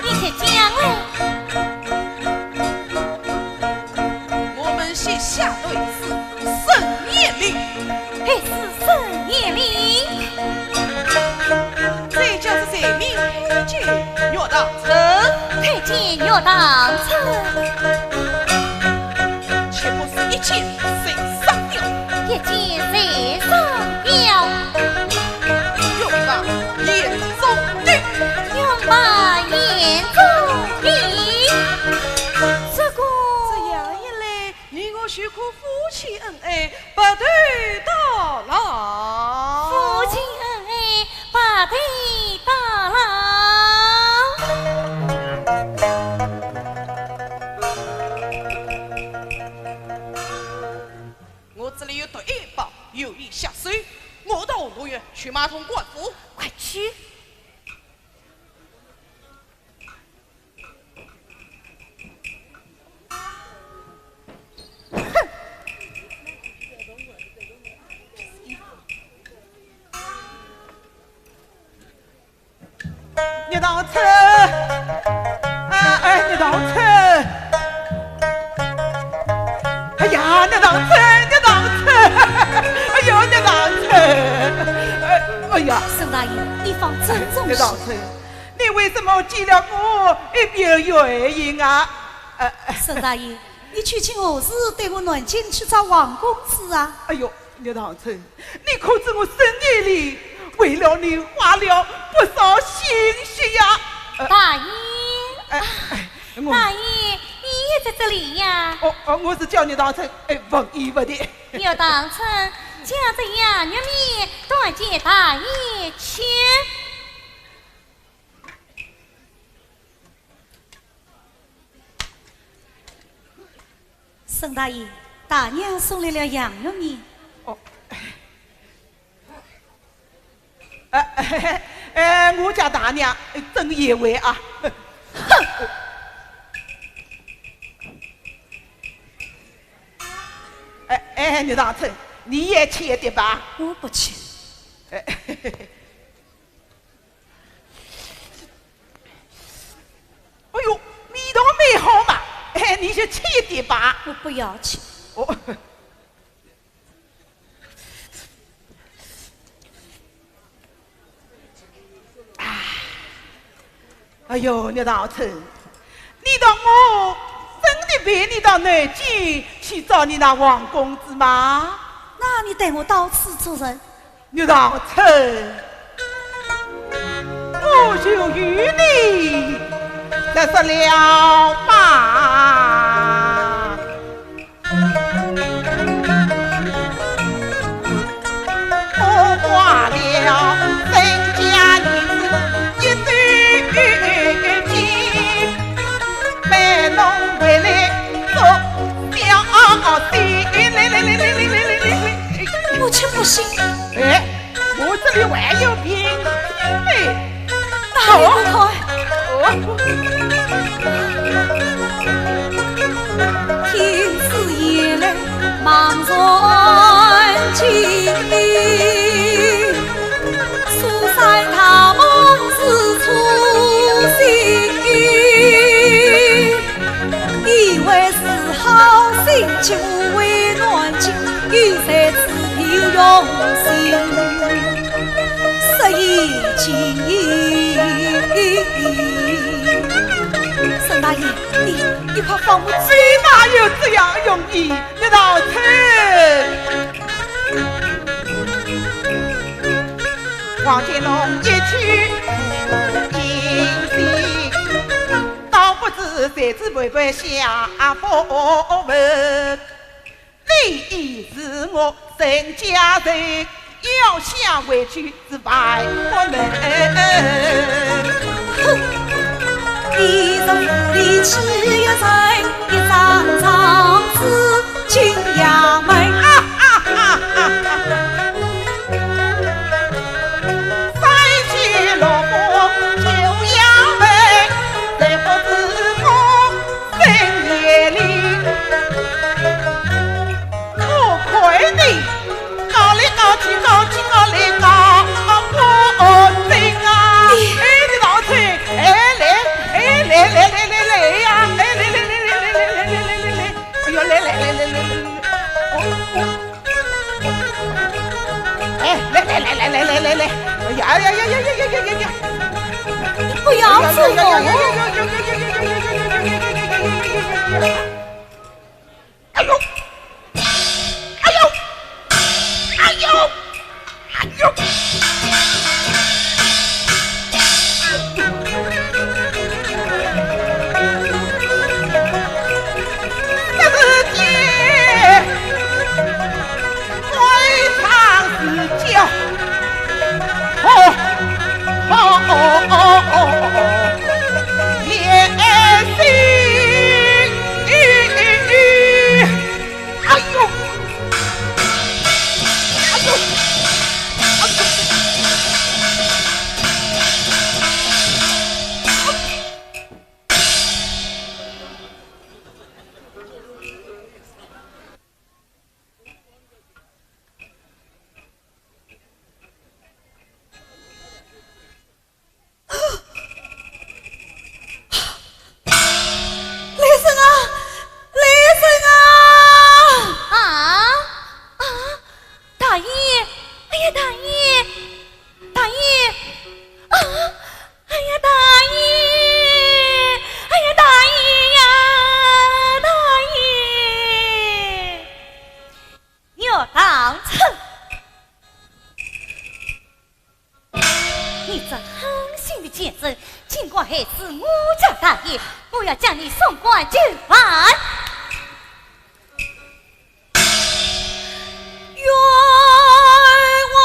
你且讲啊。我们先下对子沈殿里。嘿，是沈殿里。再叫这罪名推荐玉堂春。推荐玉堂春。 岂不是一箭在上吊？一箭在上吊。欲把眼中钉。欲把眼中钉。这个，这样一来，你我许可夫妻恩爱，白头到老。夫妻恩爱，白头到老。 我这里有毒药包，有你下手，我到洪洞县去买通官府。快去！哼！ 玉堂春，啊，哎，玉堂春，哎呀，玉堂春，玉堂春，哎呦，玉堂春，哎，哎呀，沈大爷，你方珍重些。玉堂春，你为什么见了我一表原形啊？呃，沈大爷，你究竟何时带我南京去找王公子啊？哎呦，玉堂春， 你可知我沈殿里为了你花了不少心血呀？呃，大爷，哎，哎，我，大爷，你也在这里呀？哦，哦，我是叫玉堂春，哎，问一问的。玉堂春，叫这杨玉面，端给大爷吃。 沈大爷，大娘送来了杨玉面。哦。哎，哎，哎，我家大娘真贤惠啊。哎，哎，玉堂春，你也吃一点吧。我不吃。哎，哎呦，味道蛮好嘛。哎，你就吃一点吧。我不要吃。哦。 哎呦，玉堂春，难道我真的陪你到南京去找你那王公子吗？那你带我到此做甚？玉堂春，我就与你再说了吧。 我吃不消。哎，我这里还有瓶子呢。哪里不开？哦。沈大爷，你，你快放我走。谁哪有这样容易？玉堂春。 王金龙一去无音信，倒不知谁知妹妹下不文。你已是我陈家人，要想回去是万不能。哼！一人无理只有人，一张状纸 进衙门。啊啊啊啊啊！三句萝卜进衙门，谁不知我深夜里，我快的，高里高气，高气高里高，我真啊！哎，你老太，哎，来，哎，来来来来来呀，哎，来来来来来来来来来来来。 哎呦，来来来来来来来来来，哎呀呀呀呀呀呀呀呀呀！你不要住我！哎呦，哎呦，哎呦！ 哎呦！这是天，非常是叫，好，好，好，好，好，也是。 哎呦！哎呦！哎呦！雷声啊，雷声啊！啊？啊？大爷，哎呀，大爷，大爷，啊，哎呀，大爷，哎呀，大爷呀，大爷！玉堂春。 你这狠心的贱人，竟敢害死我家大爷，我要将你送官就办。冤枉！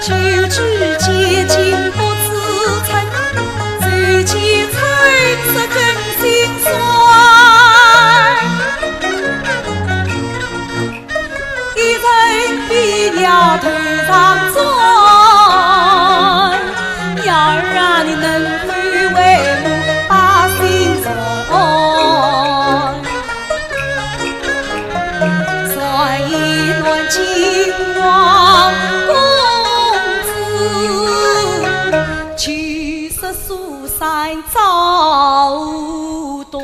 举止洁净不自称，谁见春色更心酸。一人比鸟头上钻，鸟儿啊，你能否为我把心酸？ 山一段金王公子，九十苏三早断。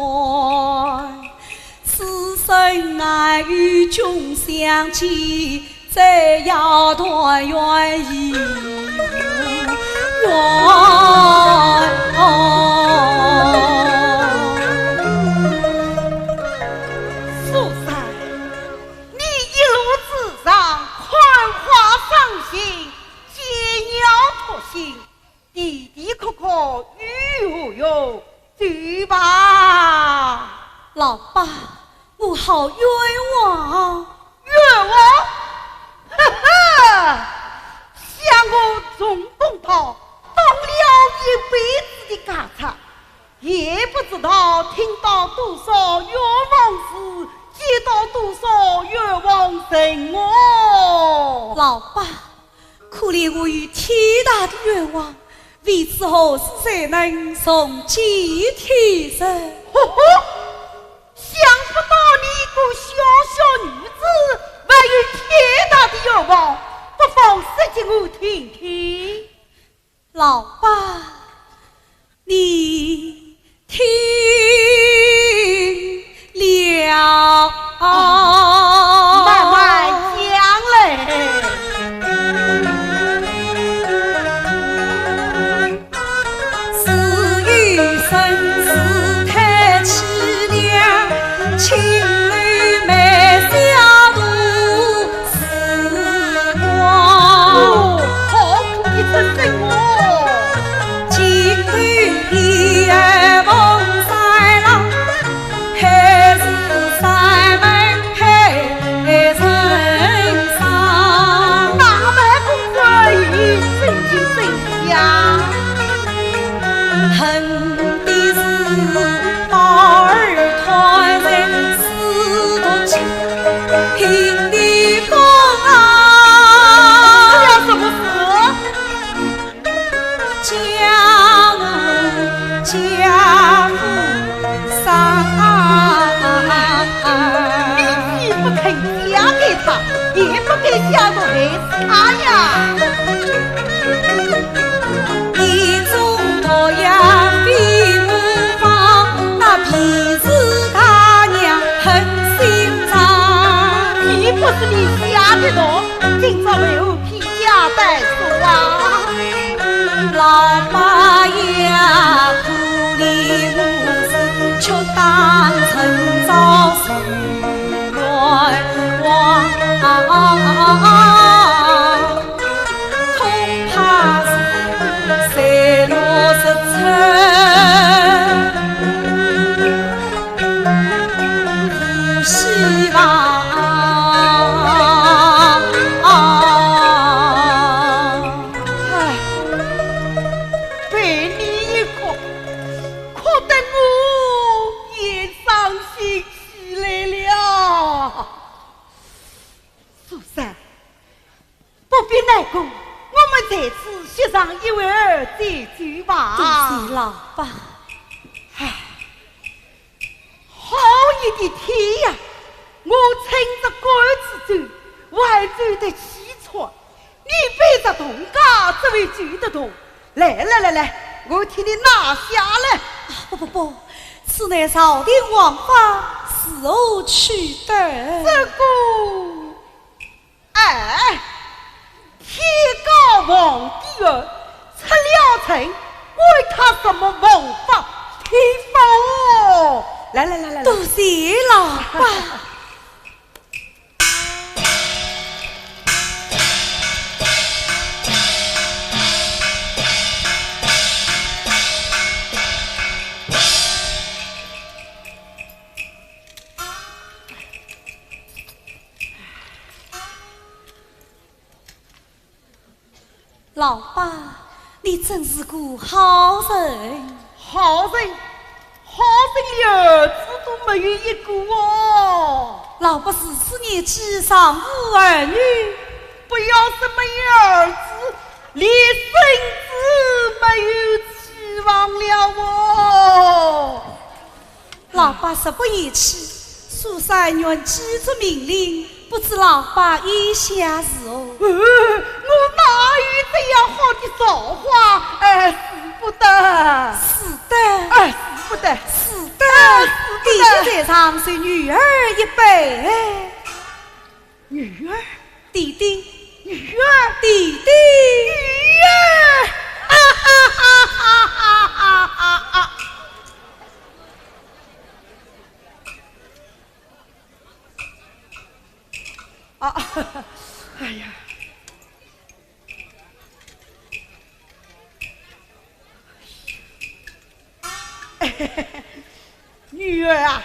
此生爱与君相见，再要团圆亦无缘。苏三， 你一路之上，看花赏杏，见鸟托新，的的确确有何用？走吧。老伯，我好冤枉。冤枉？哈哈，想我从公道当了一辈子的家差， 也不知道听到多少冤枉事，见到多少冤枉人哦。老伯，可怜我有天大的冤枉，未知何时才能重见天日。呵呵，想不到你一个小小女子，还有天大的冤枉，不妨说给我听听。 老伯，你听了。慢慢讲嘞。自幼身世太凄凉，青楼美小徒 时光。哦，好苦的出身哦。今日你儿逢三郎，还是山门海人上。那么公子你心情怎样？ 恨的是宝儿团圆是多情，恨的公啊。出了什么事？家奴家父伤。你既不肯嫁给他，也不该嫁祸害死他呀。 眼中毒药飞满房，那便是他娘狠心肠。岂不是你下的毒，今朝为何披甲戴首啊？老伯呀，可怜我是却当成遭受冤枉。 恐怕是水落石出，无希望。唉，被你一哭，哭得我也伤心起来了。苏三， 不必难过，我们在此席上一会儿再酒吧。多谢老伯。唉，好热的天呀，我撑着杆子走，还走得气喘。你背着铜镐，怎会走得动？来来来来，我替你拿下来。啊，不不不，此乃朝廷王法，如何取得？这个 哎，天高皇帝远，出了城，管他什么王法天法哦。来来来来来。多谢老伯。老伯，你真是个好人。好人，好人连儿子都没有一个哦。老伯如此年纪尚无儿女。不要说没有儿子，连孙子没有希望了哦。 老伯，勿要气，苏三元既作命令，不知老伯意下如何？呃，我哪有这样好的造化？哎，使不得。使得。哎，使不得。使得。哎，使不得。弟弟在上，受女儿一拜。女儿？弟弟。女儿？弟弟。女儿！啊啊啊啊啊啊啊啊！ 啊，哎呀，女儿啊，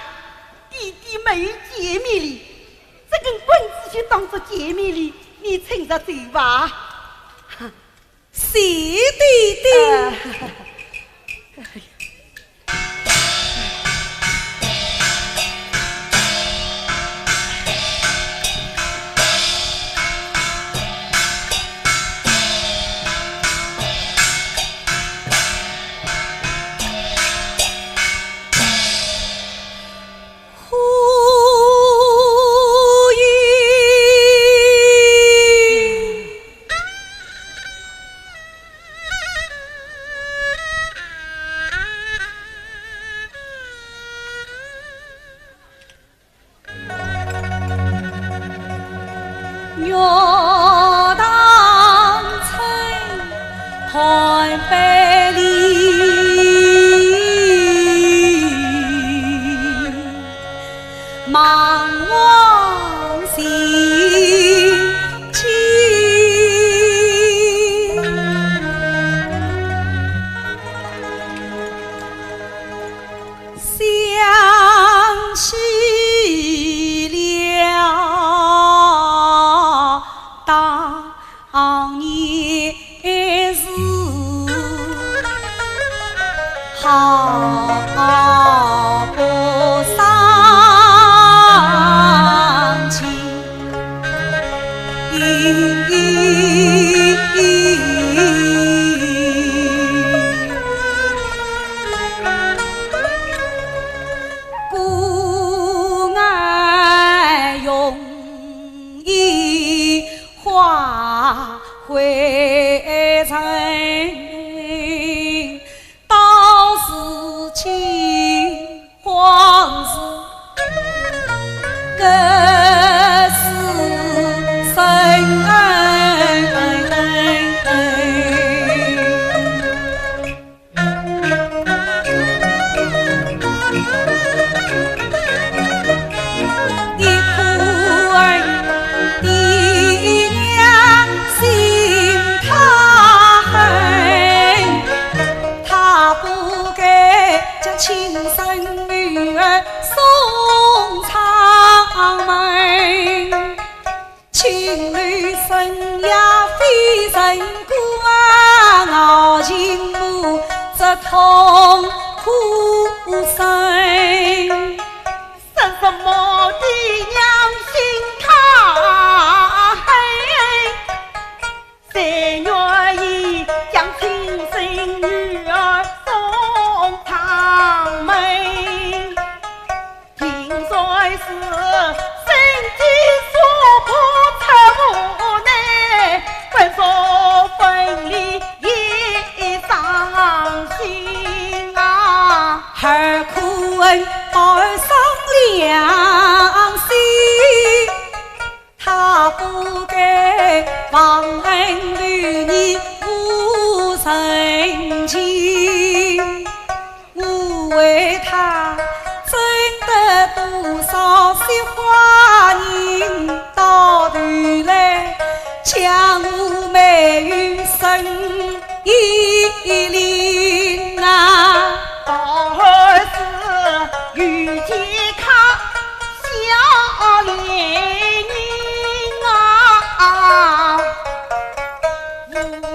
弟弟没有见面礼，这根棍子就当作见面礼，你趁热走吧。 谢弟弟。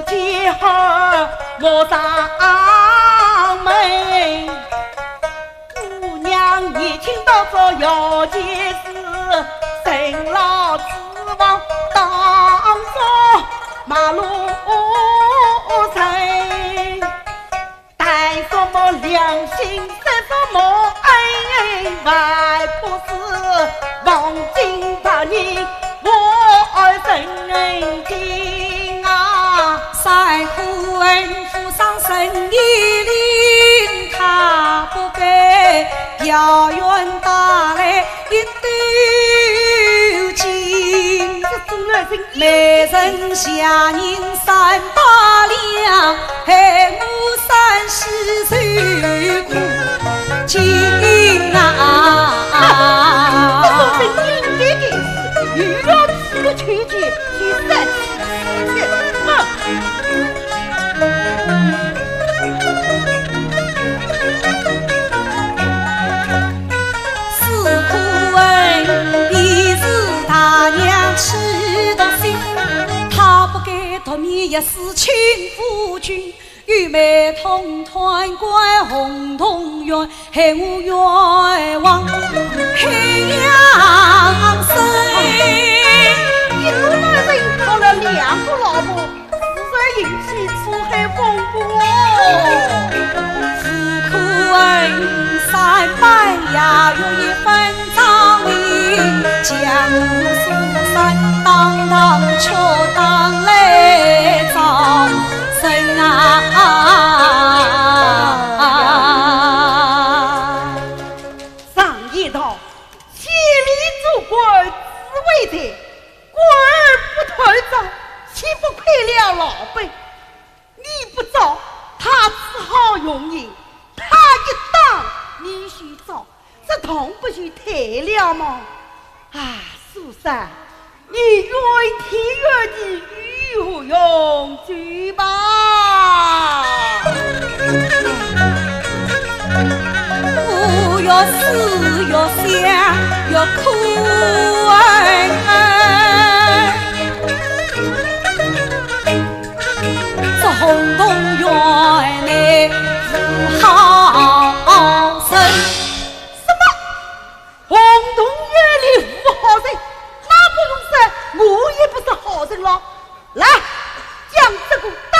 天后莫上门，姑娘年轻到做要件事，人老珠黄当作陌路人。 谈什么良心，说什么恩，还不是黄金白银我爱人情啊！山河恩府上生意灵，他不该遥远打来一斗金。这种人 每人谢银三百两，害我三世受苦情啊！这种人应该的是，又要娶个求求，去三次去。哼！是苦恩，便是大娘痴毒心，她不该 独眠一世清福君，与妹同团观洪洞县，害我冤枉海洋深。一个男人讨了两个老婆，自然引起苦海风波。苦苦恩，三番也有一番 张令，将我苏三当堂敲打来招生啊！常言道，千里做官只为财，官而不贪赃，岂不亏了老本？ 你不招，他只好用刑，他一打，你就招，这同不就对了吗？啊，苏三，你怨天怨地有何用？去吧。我越思越想，越苦哎。 这洪洞县内无好人。什么？洪洞县里无好人？那不用说，我也不是好人了。来，将这个带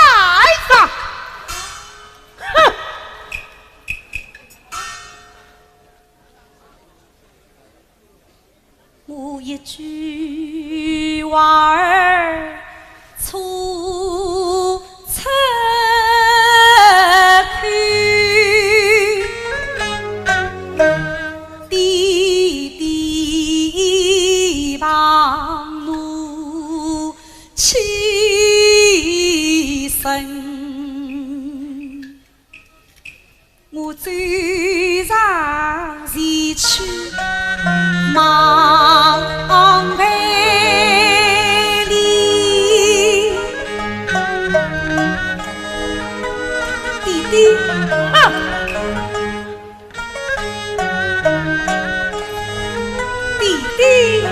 上。哼！ 我一句话儿吐出口，爹爹望我起身。 我走上前去望陪礼。爹爹啊！爹爹啊！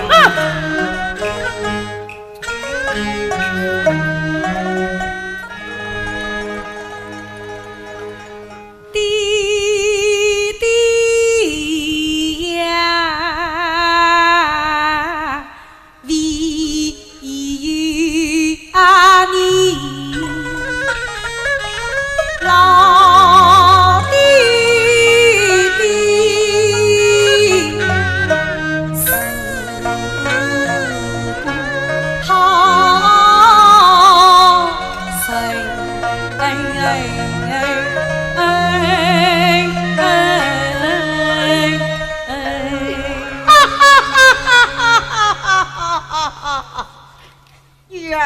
爹爹呀，唯有啊你，老爹爹。 好人。女儿，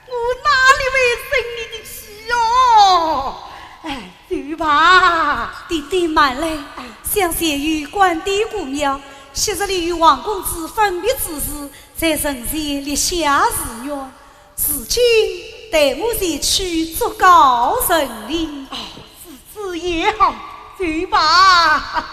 我哪里会生你的气哦？哎，走吧。爹爹慢来，哎。想前有关帝公庙，昔日里与王公子分别之时，在人前立下誓愿，如今待我前去祝告成灵。哦，如此也好，走吧。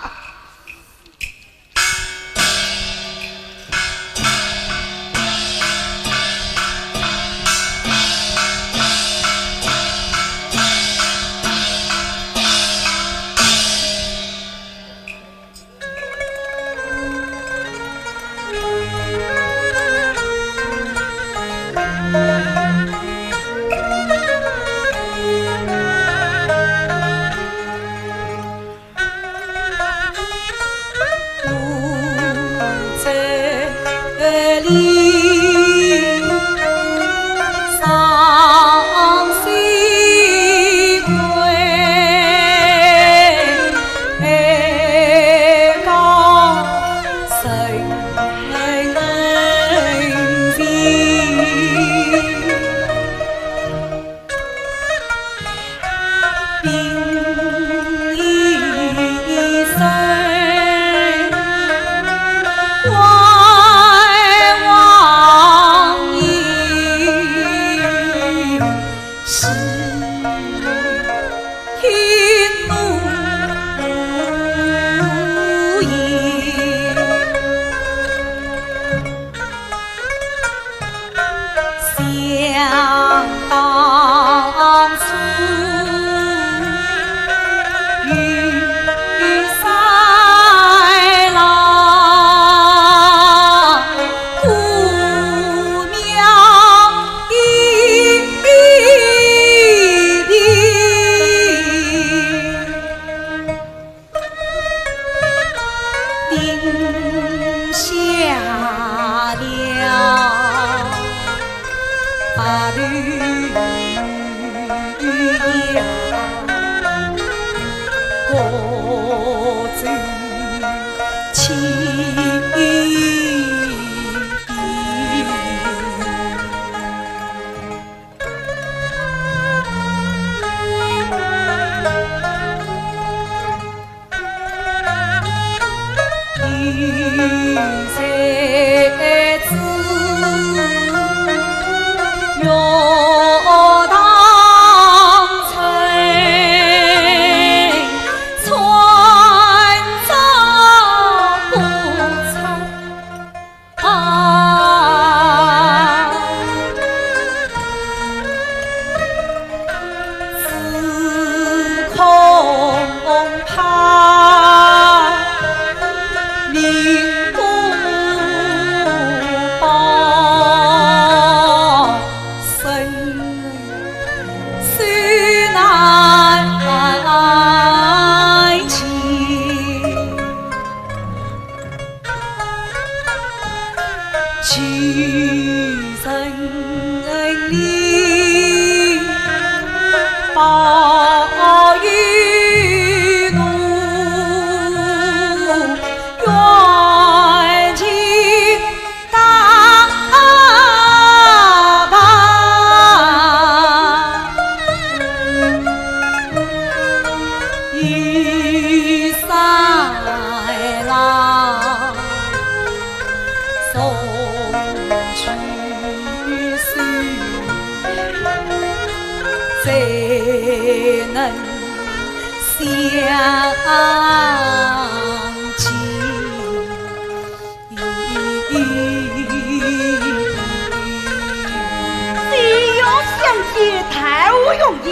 只要相见谈何容易，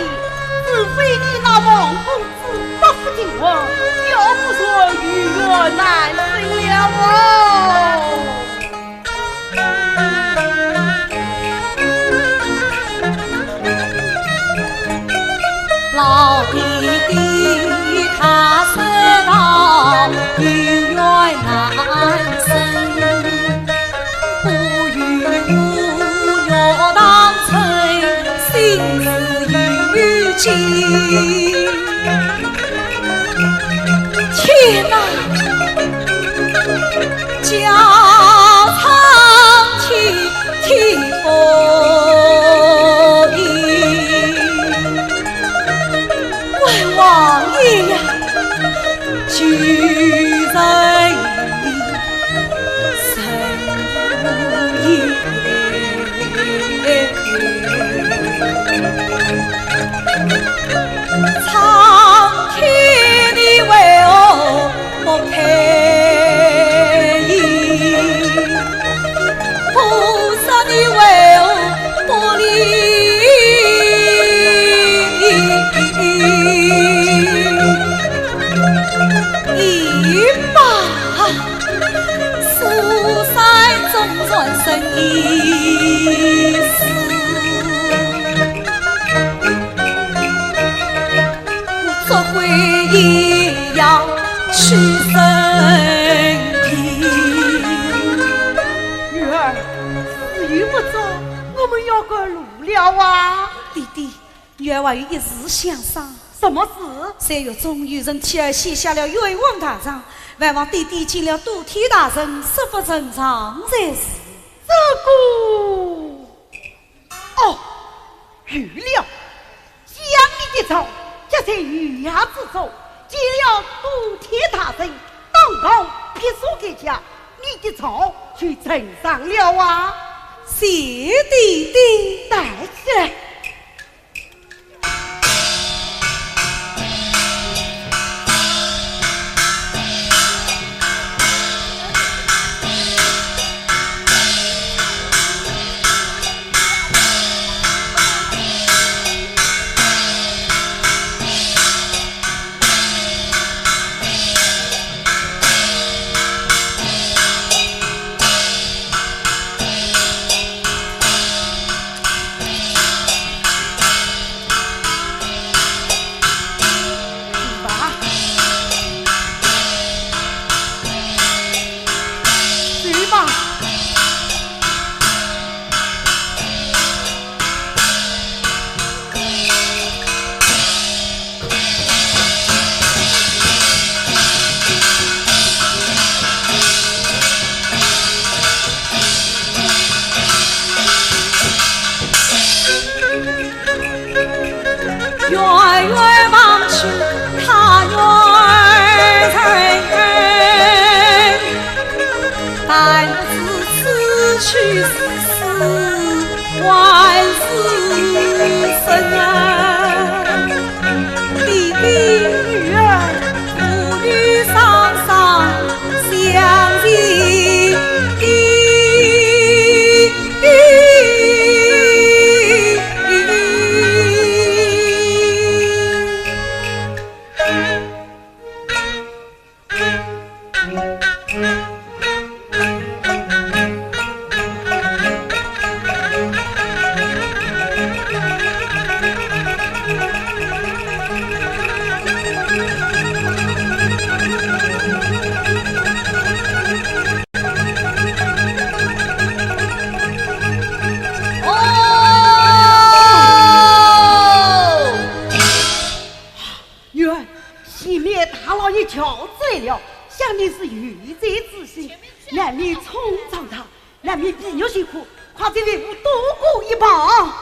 除非你那王公子不负金婚，要不然有缘难成了哦。老弟弟他说道，有缘难成，不如我玉堂春，心事有尽。天哪！ 叫苍天听不见，关王爷呀，救人命，神仙。 苍天，你为何不开眼？菩萨，你为何不怜悯？ 苏三总算生一死，我做鬼也要去生病。女儿，时已不早，我们要赶路了啊。弟弟， 女儿还有一事相商。什么事？三月中有人替儿写下了冤枉大状，还望爹爹见了都厅大人，恕不呈上才是。这个……哦，有了，将你的状夹在悬崖之中，见了多天大神，当堂必杀该家，你的仇就成上了啊！谢爹爹。带起来。 哦！女儿，前面大老爷叫罪了，想你是有罪之心，难免冲撞他，难免皮肉辛苦，快请为父多过一棒。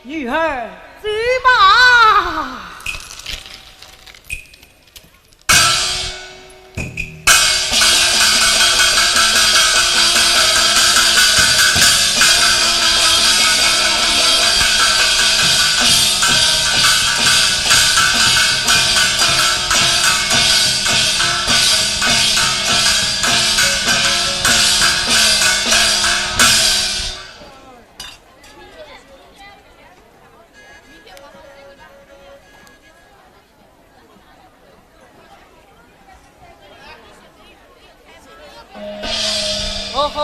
女儿，走吧。哦吼！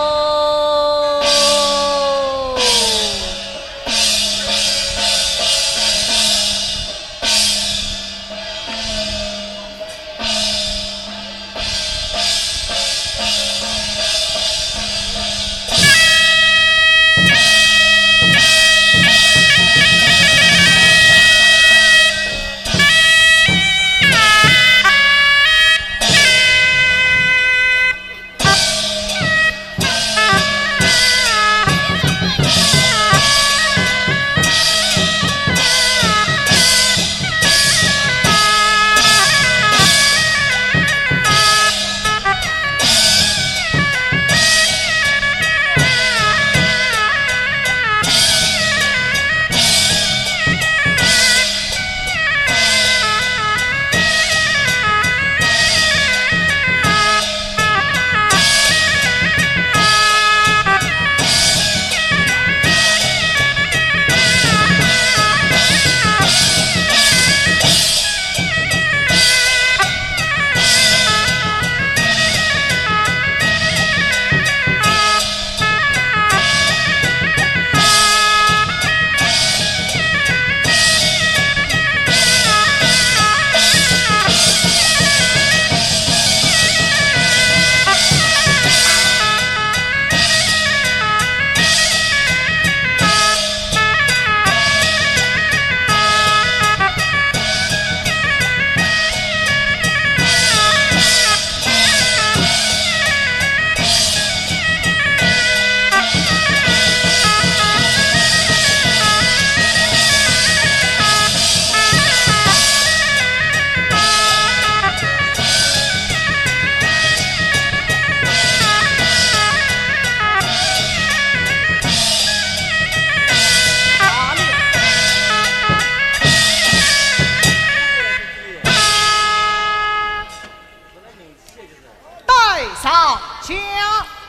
带上将。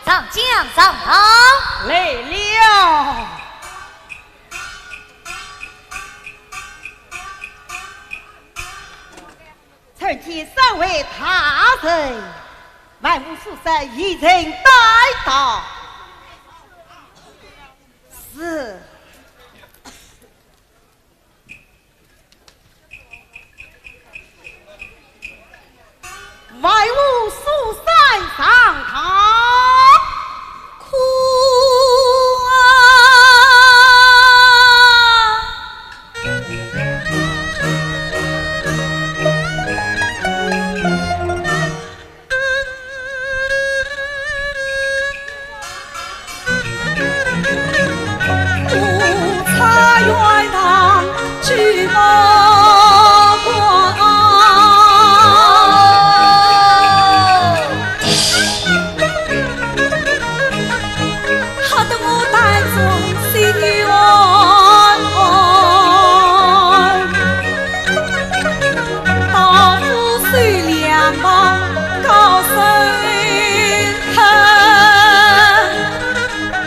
上将上堂。来了。参见三位大人，万户书生一人带到。是。 万户书生上堂。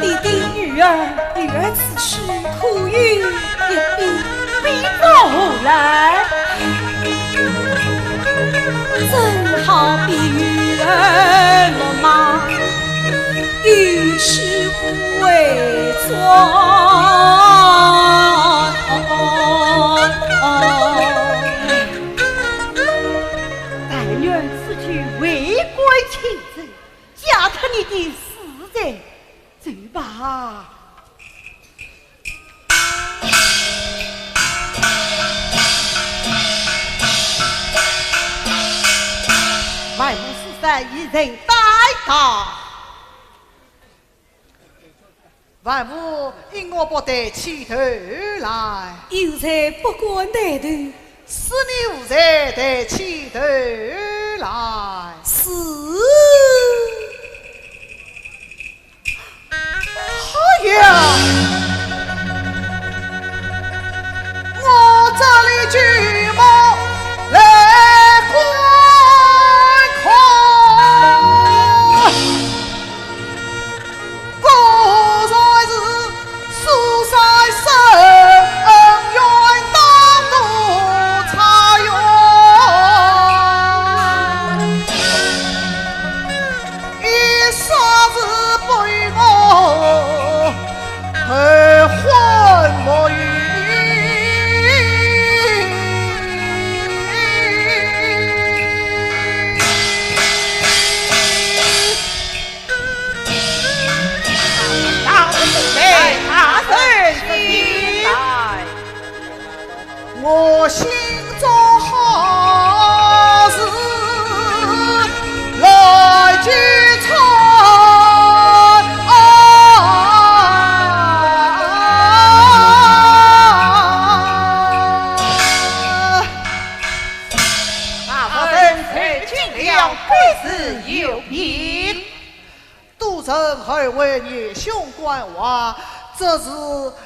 弟弟，女儿，女儿此去可有一比？比作何来？正好比女儿落马，有失为传。待女儿此去为官清正， 嫁脱你的死罪，走吧。万户书生一人带到。 万户因何不抬起头来？有罪不敢抬头。是你无罪抬起头来。是。哎呀，我这里举目来观看。 果然是苏三生，恩怨当多差远，一霎时被我头昏目眩。 大人请。我心中好事来聚财。大人受惊了，贵是有病。 都城二位年兄官话，这是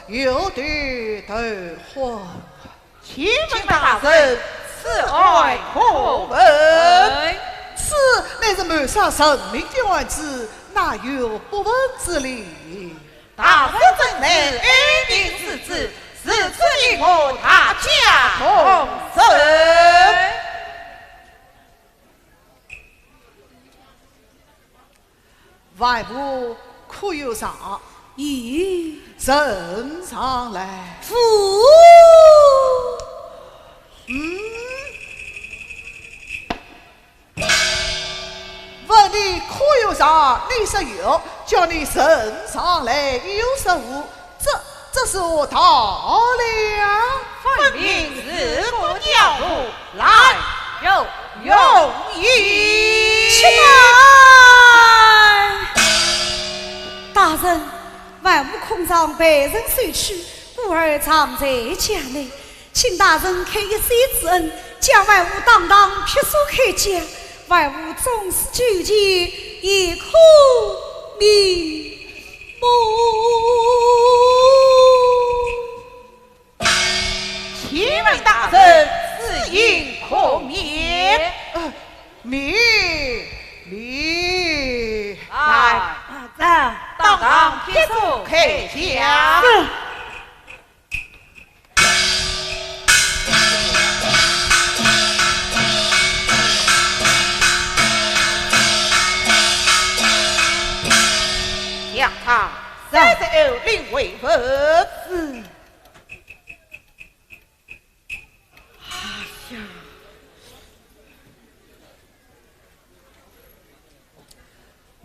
有头头婚。请问大人，此案可问？此乃是谋杀人命的案子，哪有不问之理？大人正是恩定之子，如此与我大家同审。 万户可有状？咦，呈上来。父。嗯？问你可有状？你说有，叫你呈上来又说无，这 这是何道理啊？分明是个尿壶，来，有用意。且慢！大人，万户控状被人收去，故而藏在家内，请大人开一线之恩，将万户当堂劈首开解，万户纵使九年，也可瞑 目。请问大人，此印可灭？呃，灭，哎呀！是。杨昌，是。三十二令回文。是。哎呀！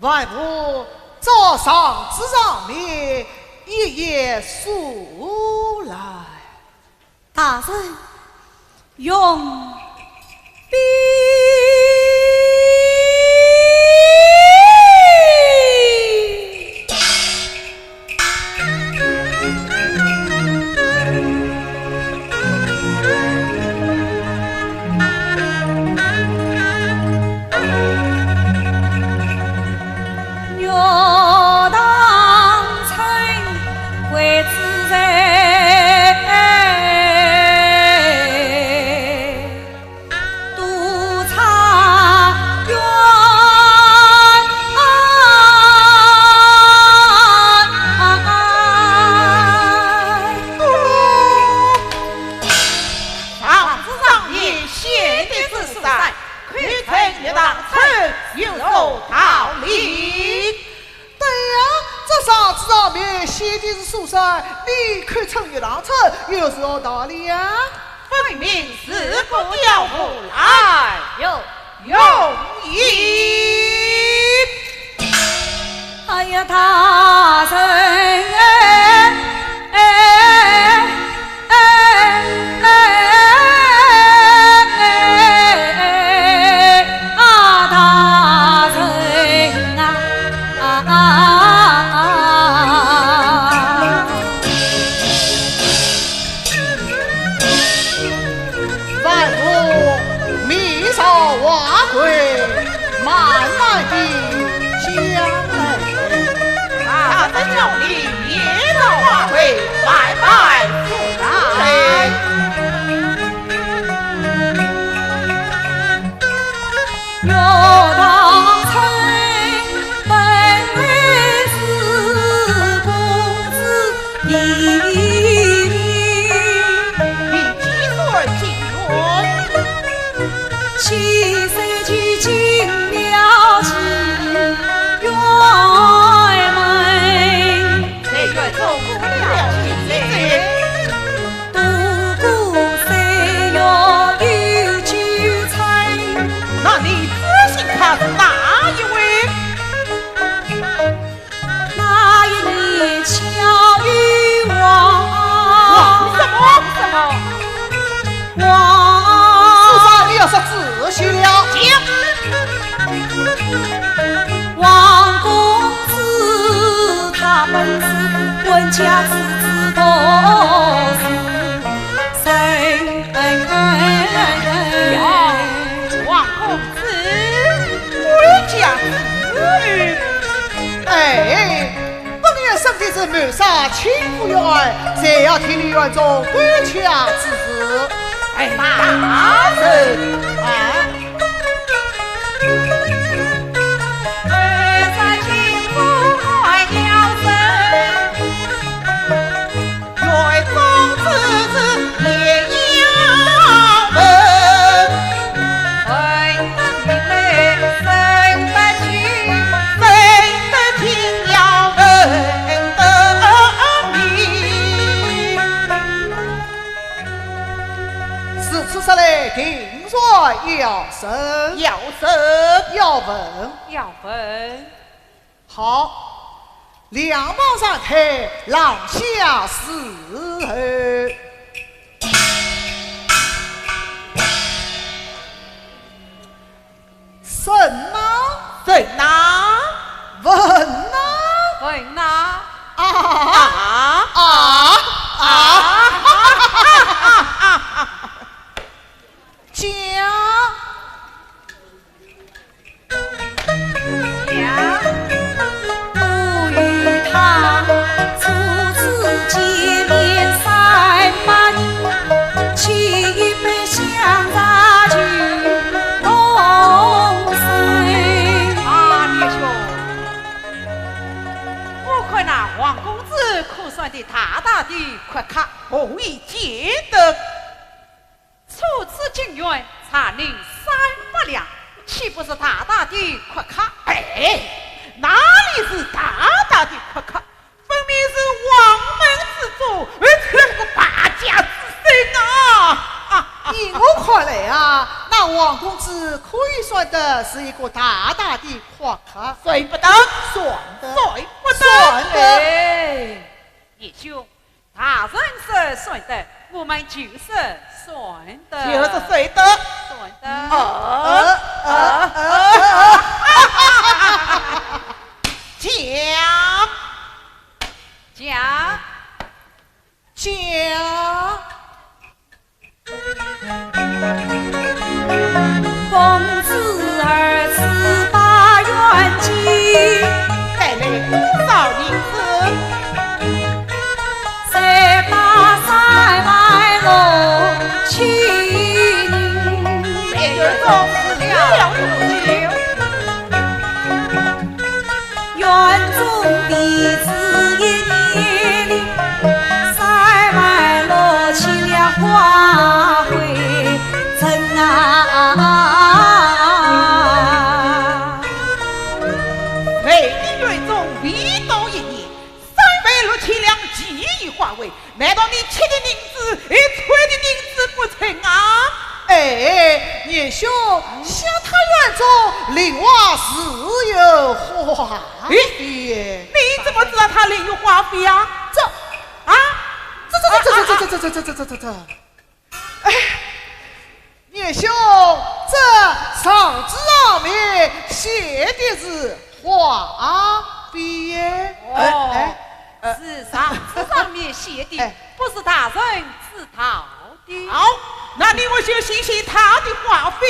万福，照上旨上面一一速来。大人，容禀。 上旨上面写的是啥？口称玉堂春，有何道理？对呀，这上旨上面写的是啥？你口称玉堂春，有何道理呀？分明是个刁妇来。有。 容易。哎呀，大人哎，哎，哎，哎，哎，啊，大人啊，啊，啊，啊，啊。 万福，面朝华贵，慢慢地讲来。大人有礼，面朝华贵，慢慢复来。 那你知县他是哪一位？ 王什么？什么？王。书生，你要说仔细了。行。哟，王公子，官家之女。哎， 本院生的是谋杀亲夫冤案，谁要听你院中官家之事？哎，大人啊！如此说来，定然要审。要审。要问。要问。 好，两旁让开，廊下伺候。审呐，审呐，问呐，问呐。啊，啊，啊，啊。讲。 啊，弟兄，的阔客，何以见得？初次进园，茶银三百两，岂不是大大的阔客？哎，哪里是大大的阔客？分明是黄门之作，而且那个败家之身啊！啊啊啊！依我看来啊，那王公子可以算得是一个大大的阔客。算不得，算得，算不得，算得。哎，叶兄，大人说算得，我们就说算得。就是算得。算得。呃，呃，呃，呃，讲。讲。讲。 公子二次把园金，带来多少银子？三百三万六千银。哎呦，总是了不起。 园中弟子一年里，三万六千两花费成啊。哎，你园中未到一年，三万六千两几银花费， 难道你吃的银子，哎，穿的银子不成啊？哎，叶兄，想他园中另花自有花费。哎，你怎么知道他另有花费啊？这，啊？这，这，这，这，这，这，这，这，这，这，这，这，哎， 叶兄，这状纸上面写的是花费耶。哦，哎，哎，呃，是状纸上面写的，哎，不是大人知道的。好，那你我就写写他的花费。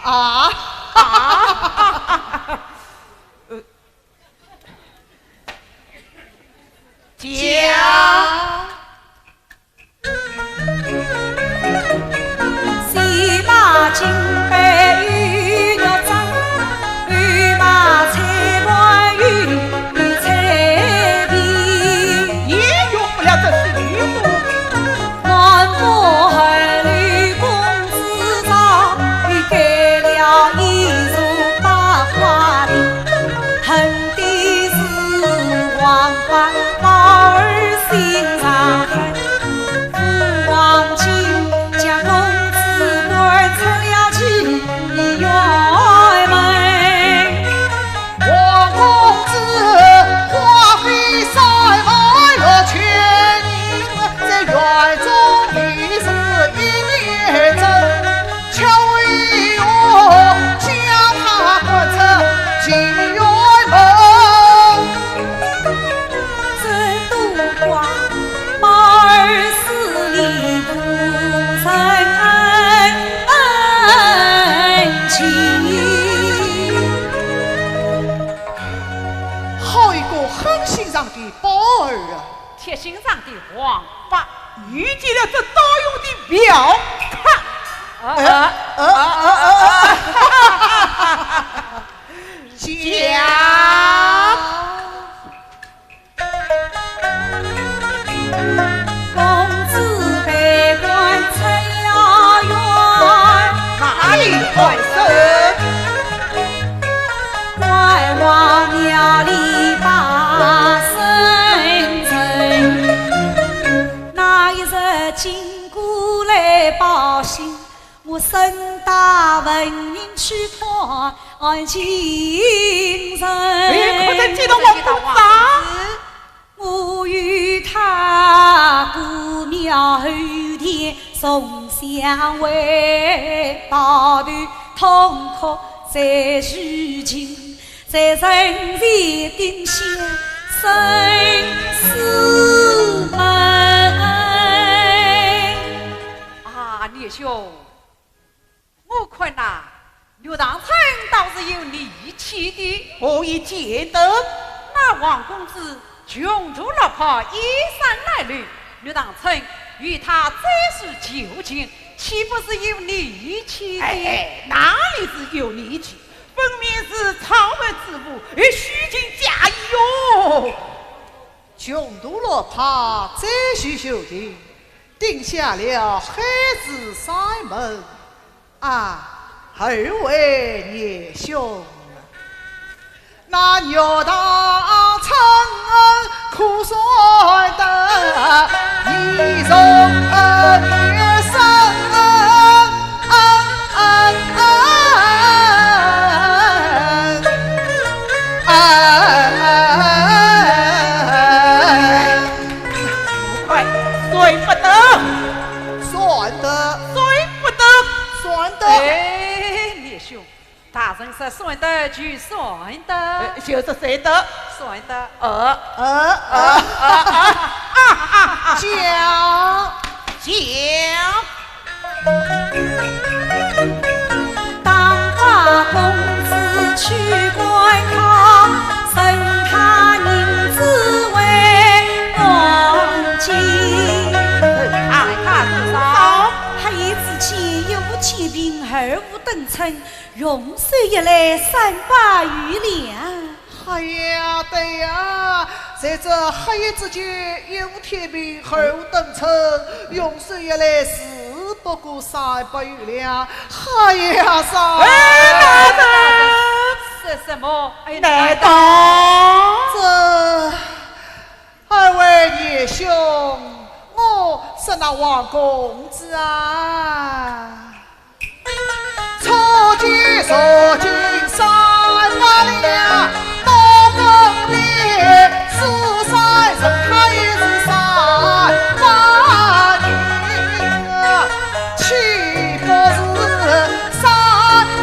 啊？啊？呃，讲。 先买金杯与玉簪，后买彩盘与彩瓶。也用不了这些多。男扮女扮公子装，又盖了一座百花亭。 恨的是王八猫儿心肠狠，父王亲将公子赶出了妓院门。王公子花费三万六千银，在园中你是一年整。 却为我将他赶出妓院门。这都怪猫儿势利不成人情。好一个狠心肠的猫儿啊！ 铁心肠的王八，遇见了这倒用的嫖客。啊，呃，呃，呃，呃，呃，讲。公子被赶出了园。哪里还生？ 关王庙里把身成。那一日金姑来报信，我身带纹银去看情人。哎，可曾见到王公子啊？ 我与他过庙后殿，重相会，抱头痛哭在如今，在人前定下生死门。啊，叶兄， 我看呐，玉堂春倒是有义气的。何以见得？那王公子穷途落魄，衣衫褴褛，玉堂春与他再叙旧情，岂不是有义气的？哎，哎，哪里是有义气？分明是草菅之物，哎，虚情假意哟。穷独落帕，再续绣鞋，定下了海市山门。啊，二位年兄，那玉堂春可算得，你容月生。快，算不得。算得。算不得。算得。哎，年兄，大人说算得就算得。呃，就是算得。算得。呃。呃，呃，讲。讲。 当花公子去观看，剩下银子为黄金。剩下多少？黑夜之间，一无天平，二无灯秤，用手一来，三百余两。 哎呀，对呀，在这黑夜之间，一无天平，二无灯秤，用手一来，是不过三百余两。哎呀，三……哎，大人！说什么？哎，难道……这，二位年兄，我是那王公子啊。 初见，初见三百两，多功名，四山人海也是三百人，岂不是三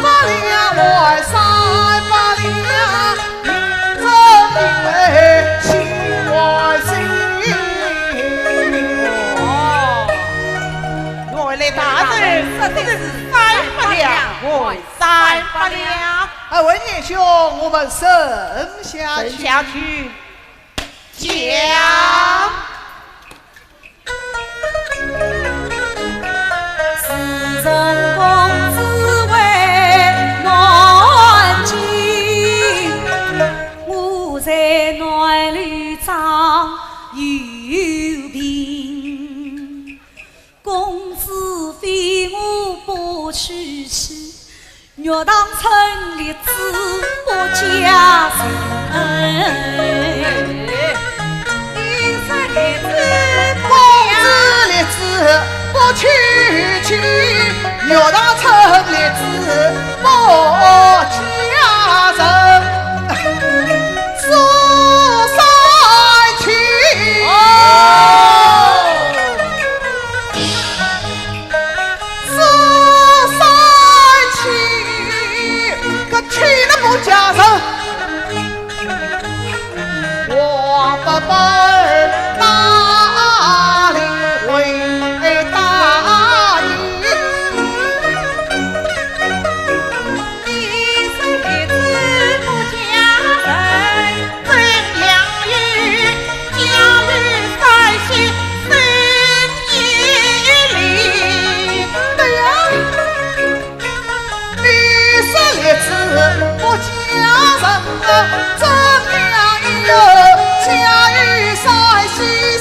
百两还三百两？ 哦，原来大人说的是三百两还三百两。二位年兄，我们认下去。认下去。讲。 自从公子回南京，我在南楼庄有病。公子非我不娶妻， 玉堂春立子不嫁人。公子立子不娶妻，玉堂春立子不嫁人。 苏三七。哦。苏三七，个娶了不嫁人，王八蛋哪里会答应？ 对呀，你说立子不嫁人，怎样又嫁与山西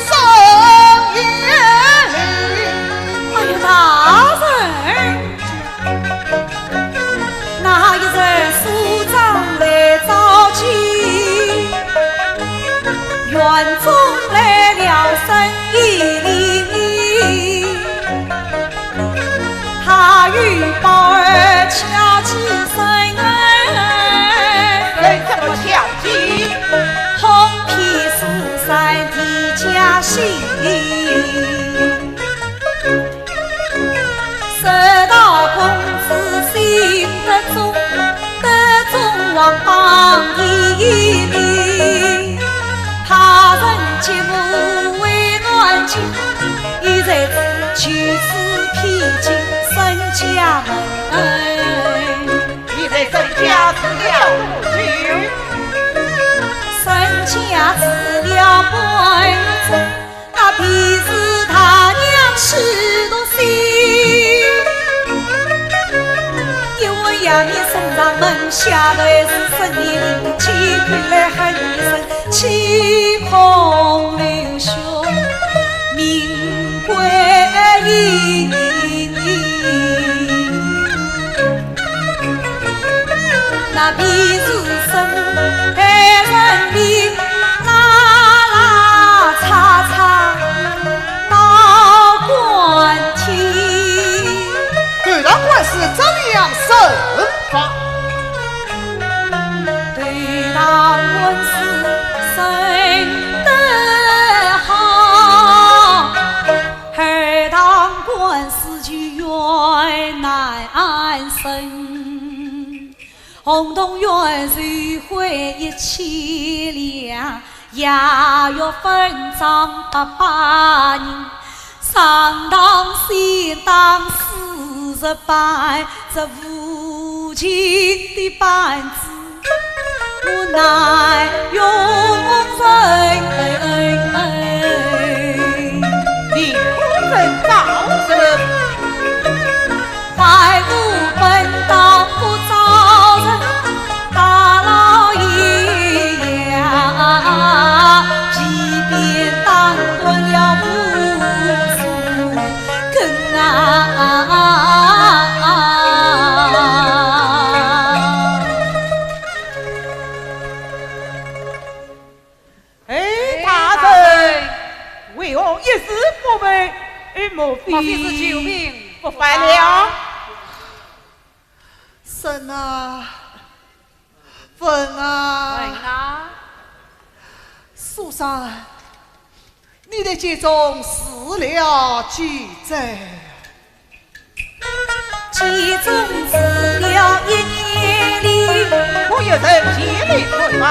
生严令？哎呀，大人！ 那一日苏张来召见，院中来了沈县令，他与宝二巧计深，怎么巧计？哄骗苏三提佳信。 说道公子心得中，得中王榜第一名。他人皆慕为南京，现在此求此聘进沈家门。现在沈家住了多久？沈家住了半月。 那便是大娘许多心，一问爷娘送上门，下头是沈县令，千口来喊一声，岂可留轰动元帅会一千两，夜月分装八百人，上堂先打四十板，这无情的板子，我难容忍。你可曾招惹？ 怪我本当不招惹，大老爷呀，皮鞭打断了无数根啊！哎，大人，为何一时不备？哎，莫非……莫非是救兵不犯了？ 人啊，问啊，问啊。书生，你在其中施了几招？其中施了一年里，我有人前来看望。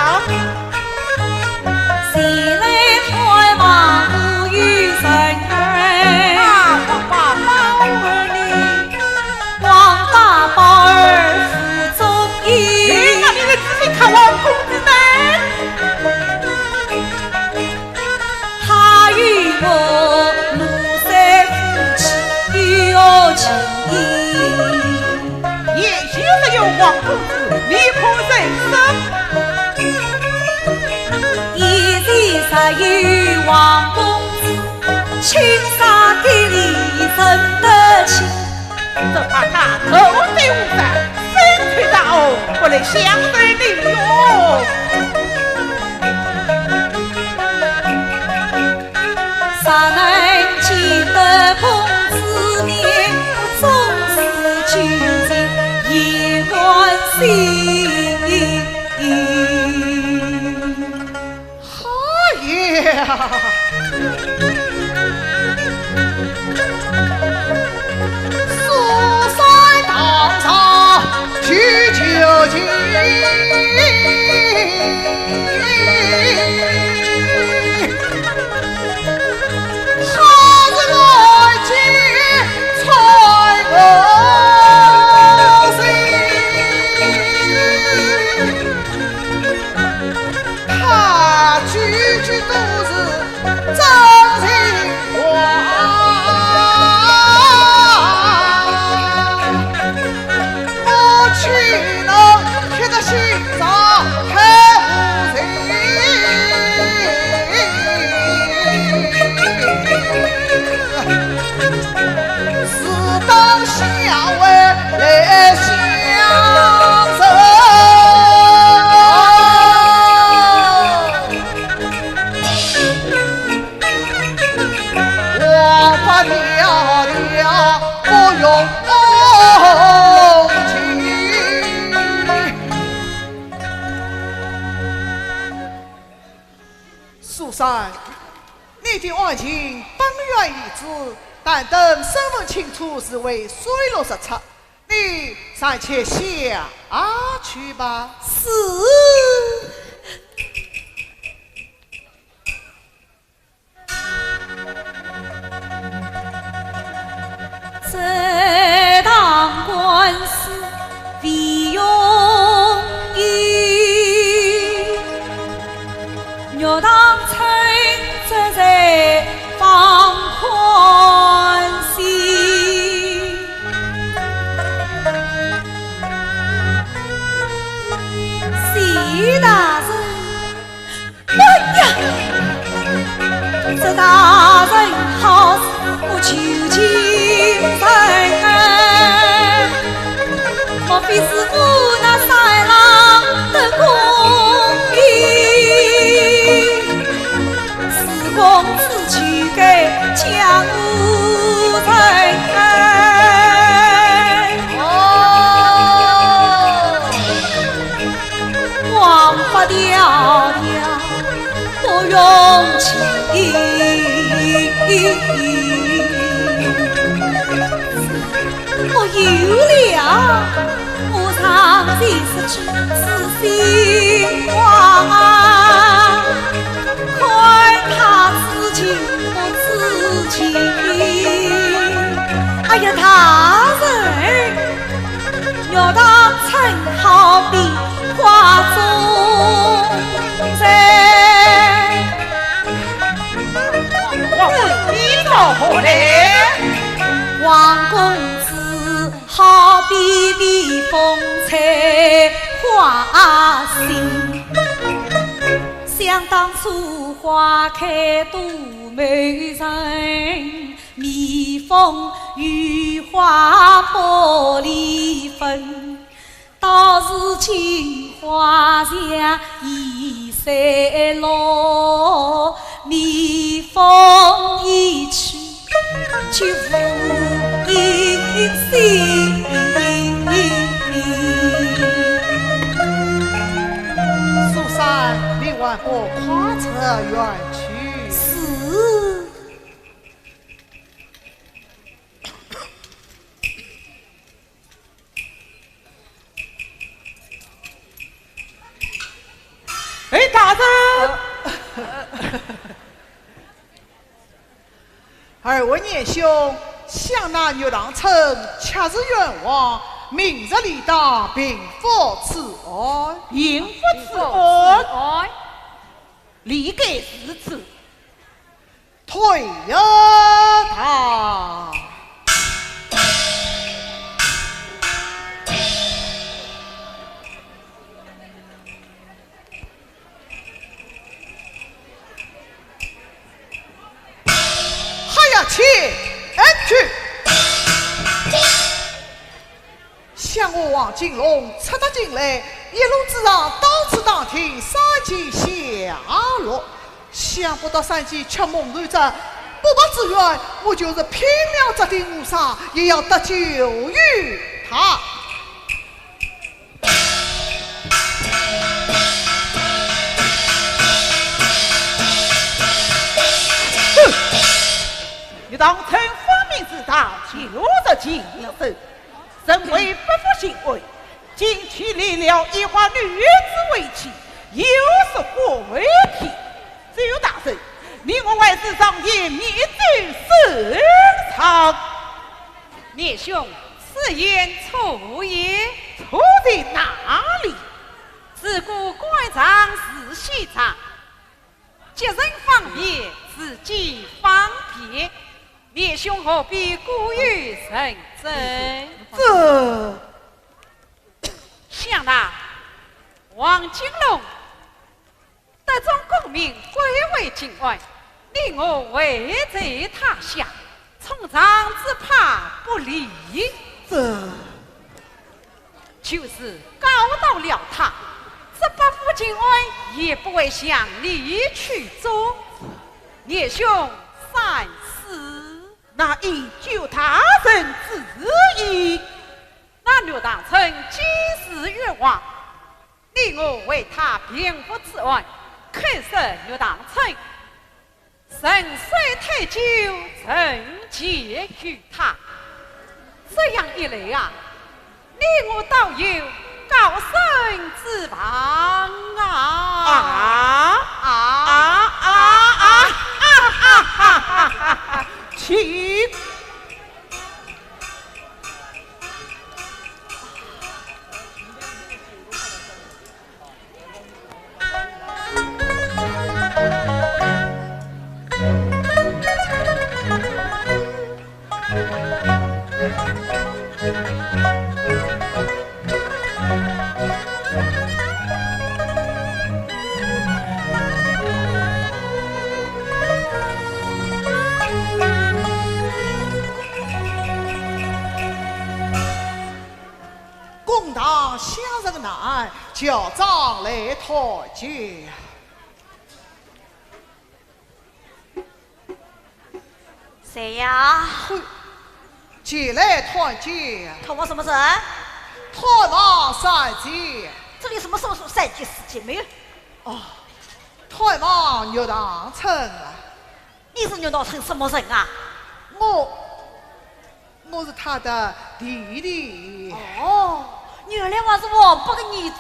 前来看望我有人儿，啊，王八宝儿呢？王八宝儿府中有。哎，那你们仔细看王公子呢？他与我奴才夫妻有情意。 也就是有王公子，你可认识？以前实有王公子，青山隔里认得清。只怕他头戴乌纱，身穿大袄，不能相认的哟。 谁能见得公子面，总是求情也甘心。哎呀！ 苏三当上去求情，好似来见蔡公子。 他句句都是真情话，我岂能听得心上很无情？ 自当下回来相认。王八条条不用情。苏三， 你的案情本院已知，但等审问清楚，自会水落石出。你暂且下去吧。是。 这堂官司费用已，玉堂春这才放宽心。谢大人。 哎呀，这大人好似我求情人儿，莫非是我那三郎的功名？是公子就该将我认儿。哦。 王八条条不用情。哦，有了，我是当即失去此心慌啊，看他知情不知情。哎呀，大人，玉堂春好比花中人。王公子，你找何来？王公子 好比蜜蜂采花心。想当初花开多美人，蜜蜂与花玻璃分。到如今花谢 已散落，蜜蜂已去，去无音信。苏三，你还不快撤远去？是。 哎，大人。二位年兄，想那玉堂春却是冤枉，明日理当平复此案。平复此案？理该如此。 退呀他！还要去，嗯，去！ 想我王金龙出得京来，一路之上到此打听三姐下落，想不到三姐却蒙受这不白之冤，我就是拼了这顶乌纱，也要搭救于她。哼！玉堂春分明是大舅父亲生。 身为伯父亲儿，竟娶了一花女子为妻，又是何为体？只有大人，你我还是上前面奏声上。年兄，此言错也。错在哪里？自古官场是戏场， 吉人方便，自己方便，年兄何必过于认真？这……想那王金龙得中功名，归为京官，你我还在他乡， 冲场只怕不利。这……就是告到了他，这伯父金安也不会向你取中。年兄三思。那依旧大人之意。那玉堂春既是冤枉，你我为他平复此案，可赦玉堂春， 沉水探究，懲戒于他。这样一来啊，你我倒有高升之望啊！啊！啊！啊！啊！啊！啊！啊！请。 公堂相认难，叫长来讨教。谁呀？嘿，前来讨教。讨我什么人？探望三姐。这里什么什么三姐四姐没有？哦，探望玉堂春啊。 你是玉堂春什么人啊？我，我是他的弟弟。哦，原来还是王八个儿子。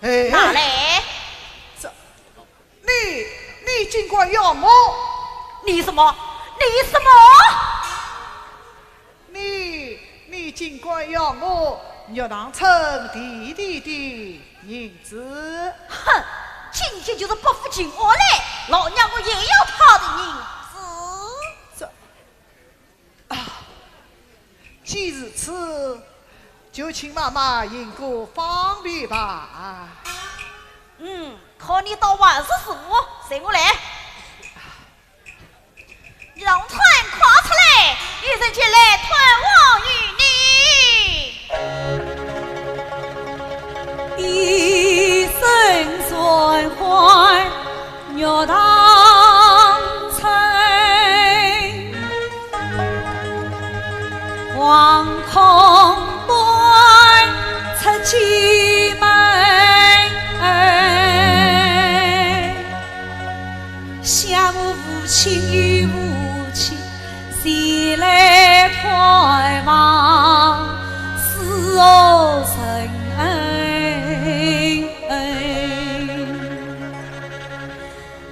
哎，哪来？这，你，你竟敢要我？你什么？你什么？你，你竟敢要我岳塘春弟弟的银子？哼，今天就是伯父请我来，老娘我也要他的银子。这，啊，既如此，就请妈妈行个方便吧。嗯，看你倒还是时候，随我来。 让他快出来，一人前来探望于你。一身传唤岳塘春，惶恐不安出京门。 想我父亲与母亲，前来探望，是何人？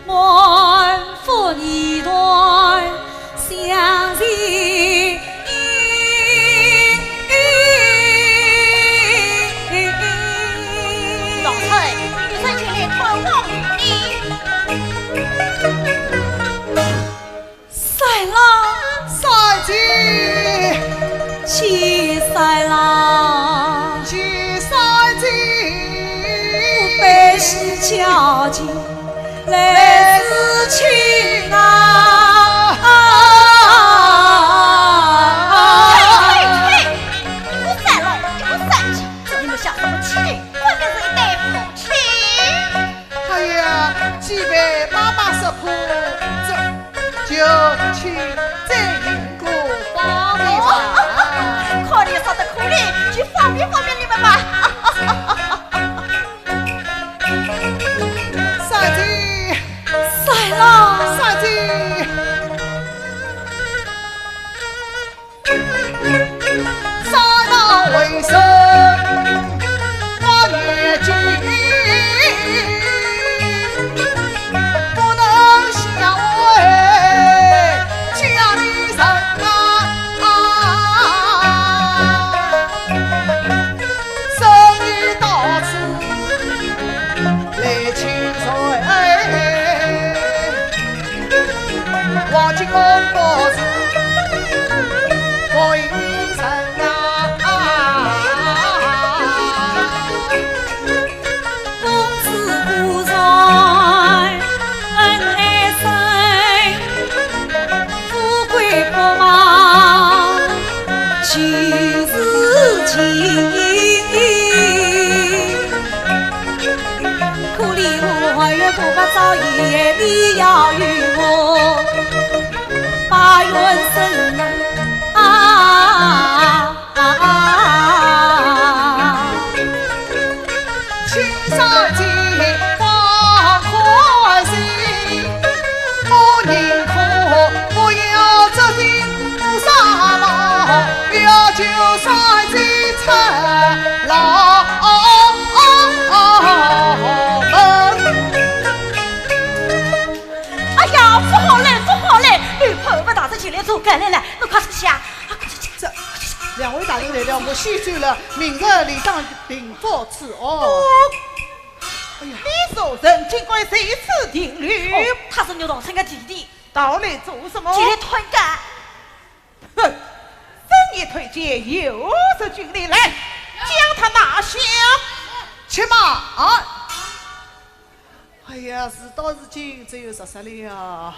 满腹疑团 相随。老太，你在前来探望于你。三郎。三姐。谢三郎。谢三姐。我百世交情 来自亲啊！嘿，嘿，嘿！一个三郎，一个三姐，你们相什么气？分明是一对夫妻。哎呀，既被妈妈识破，这就请再行个方便吧。哦，可怜，说得可怜，去方便方便你们吧。 三姐。三郎。三姐。三郎回身望眼睛，不能相会，家里人啊，生意到此 来请罪。黄金公不是不依人啊。公子不在恩爱深，富贵不忘 就是情。可怜我还有不法早已，你要与我把冤伸啊！啊啊啊啊啊！ 青山姐放宽心，我宁可不要这顶乌纱帽，要救三姐出牢门。哎呀，不好嘞，不好嘞！女朋友们大家起来做干来了，侬快出去啊！啊，快出去！这，两位大人来了，我先走了，明日理当 定不迟哦。哎呀，你做人竟敢在此停留？哦，他是岳塘春的弟弟。到来做什么？前来探监。哼，深夜探监有失君礼，来，将他拿下。且慢。哎呀，事到如今，只有实说了。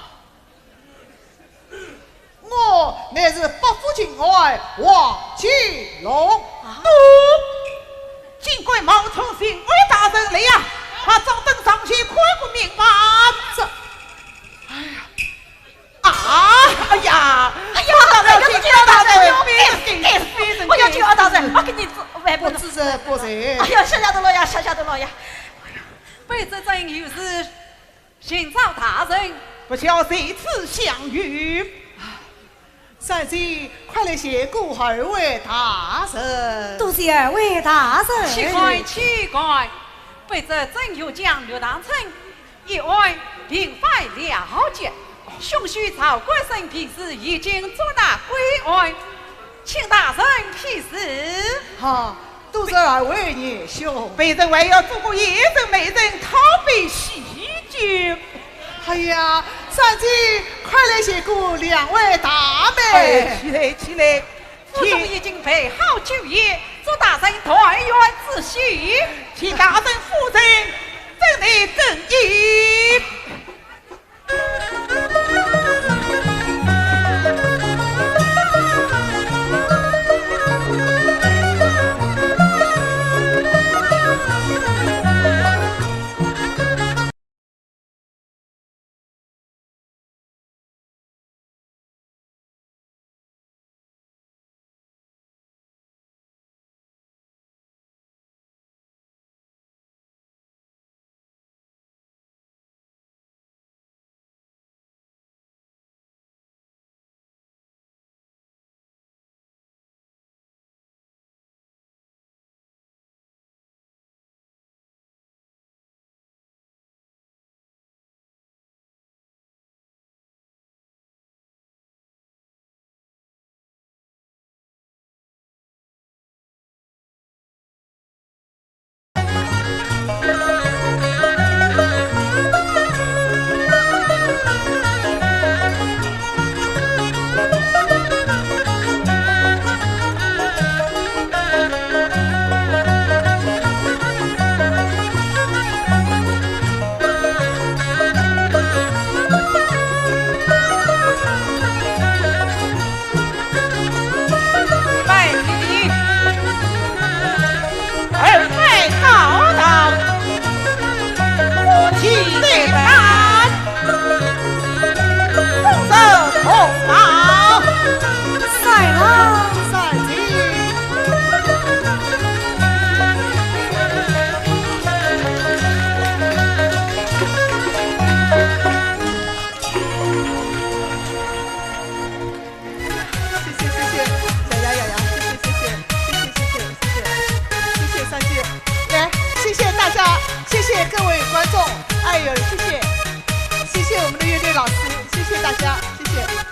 我乃是伯父情爱王继龙。啊？竟敢冒充巡抚大人来呀！快照等上前看个明白。这，哎呀，啊，哎呀，哎呀，不要大人，哎呀，不要大人，不要大人，不要大人，我要救二大人，我给你做，哎，不能。不知者不罪。哎呀，谢谢大老爷，谢谢大老爷。卑职正有事 寻找大人，不巧在此相遇。三姐，快来谢过二位大人。多谢二位大人。岂敢，岂敢，卑职正月将玉堂春一案平反了结，凶手曹国生平时已经捉拿归案，请大人批示。好，多谢二位仁兄。卑职还要做个夜神媒人，讨杯喜酒。哎呀，三姐，快来谢过两位大人。哎，起来，起来。府中已经备好酒宴，祝大人团圆之喜。请大人夫人，斟来斟饮。二拜高堂，夫妻对谈，同坐同袍。在堂。在庭。谢谢谢谢，雅雅雅雅，谢谢谢谢谢谢谢谢谢谢谢谢三姐，来，谢谢大家，谢谢各位观众，哎呦，谢谢谢谢我们的乐队老师，谢谢大家，谢谢。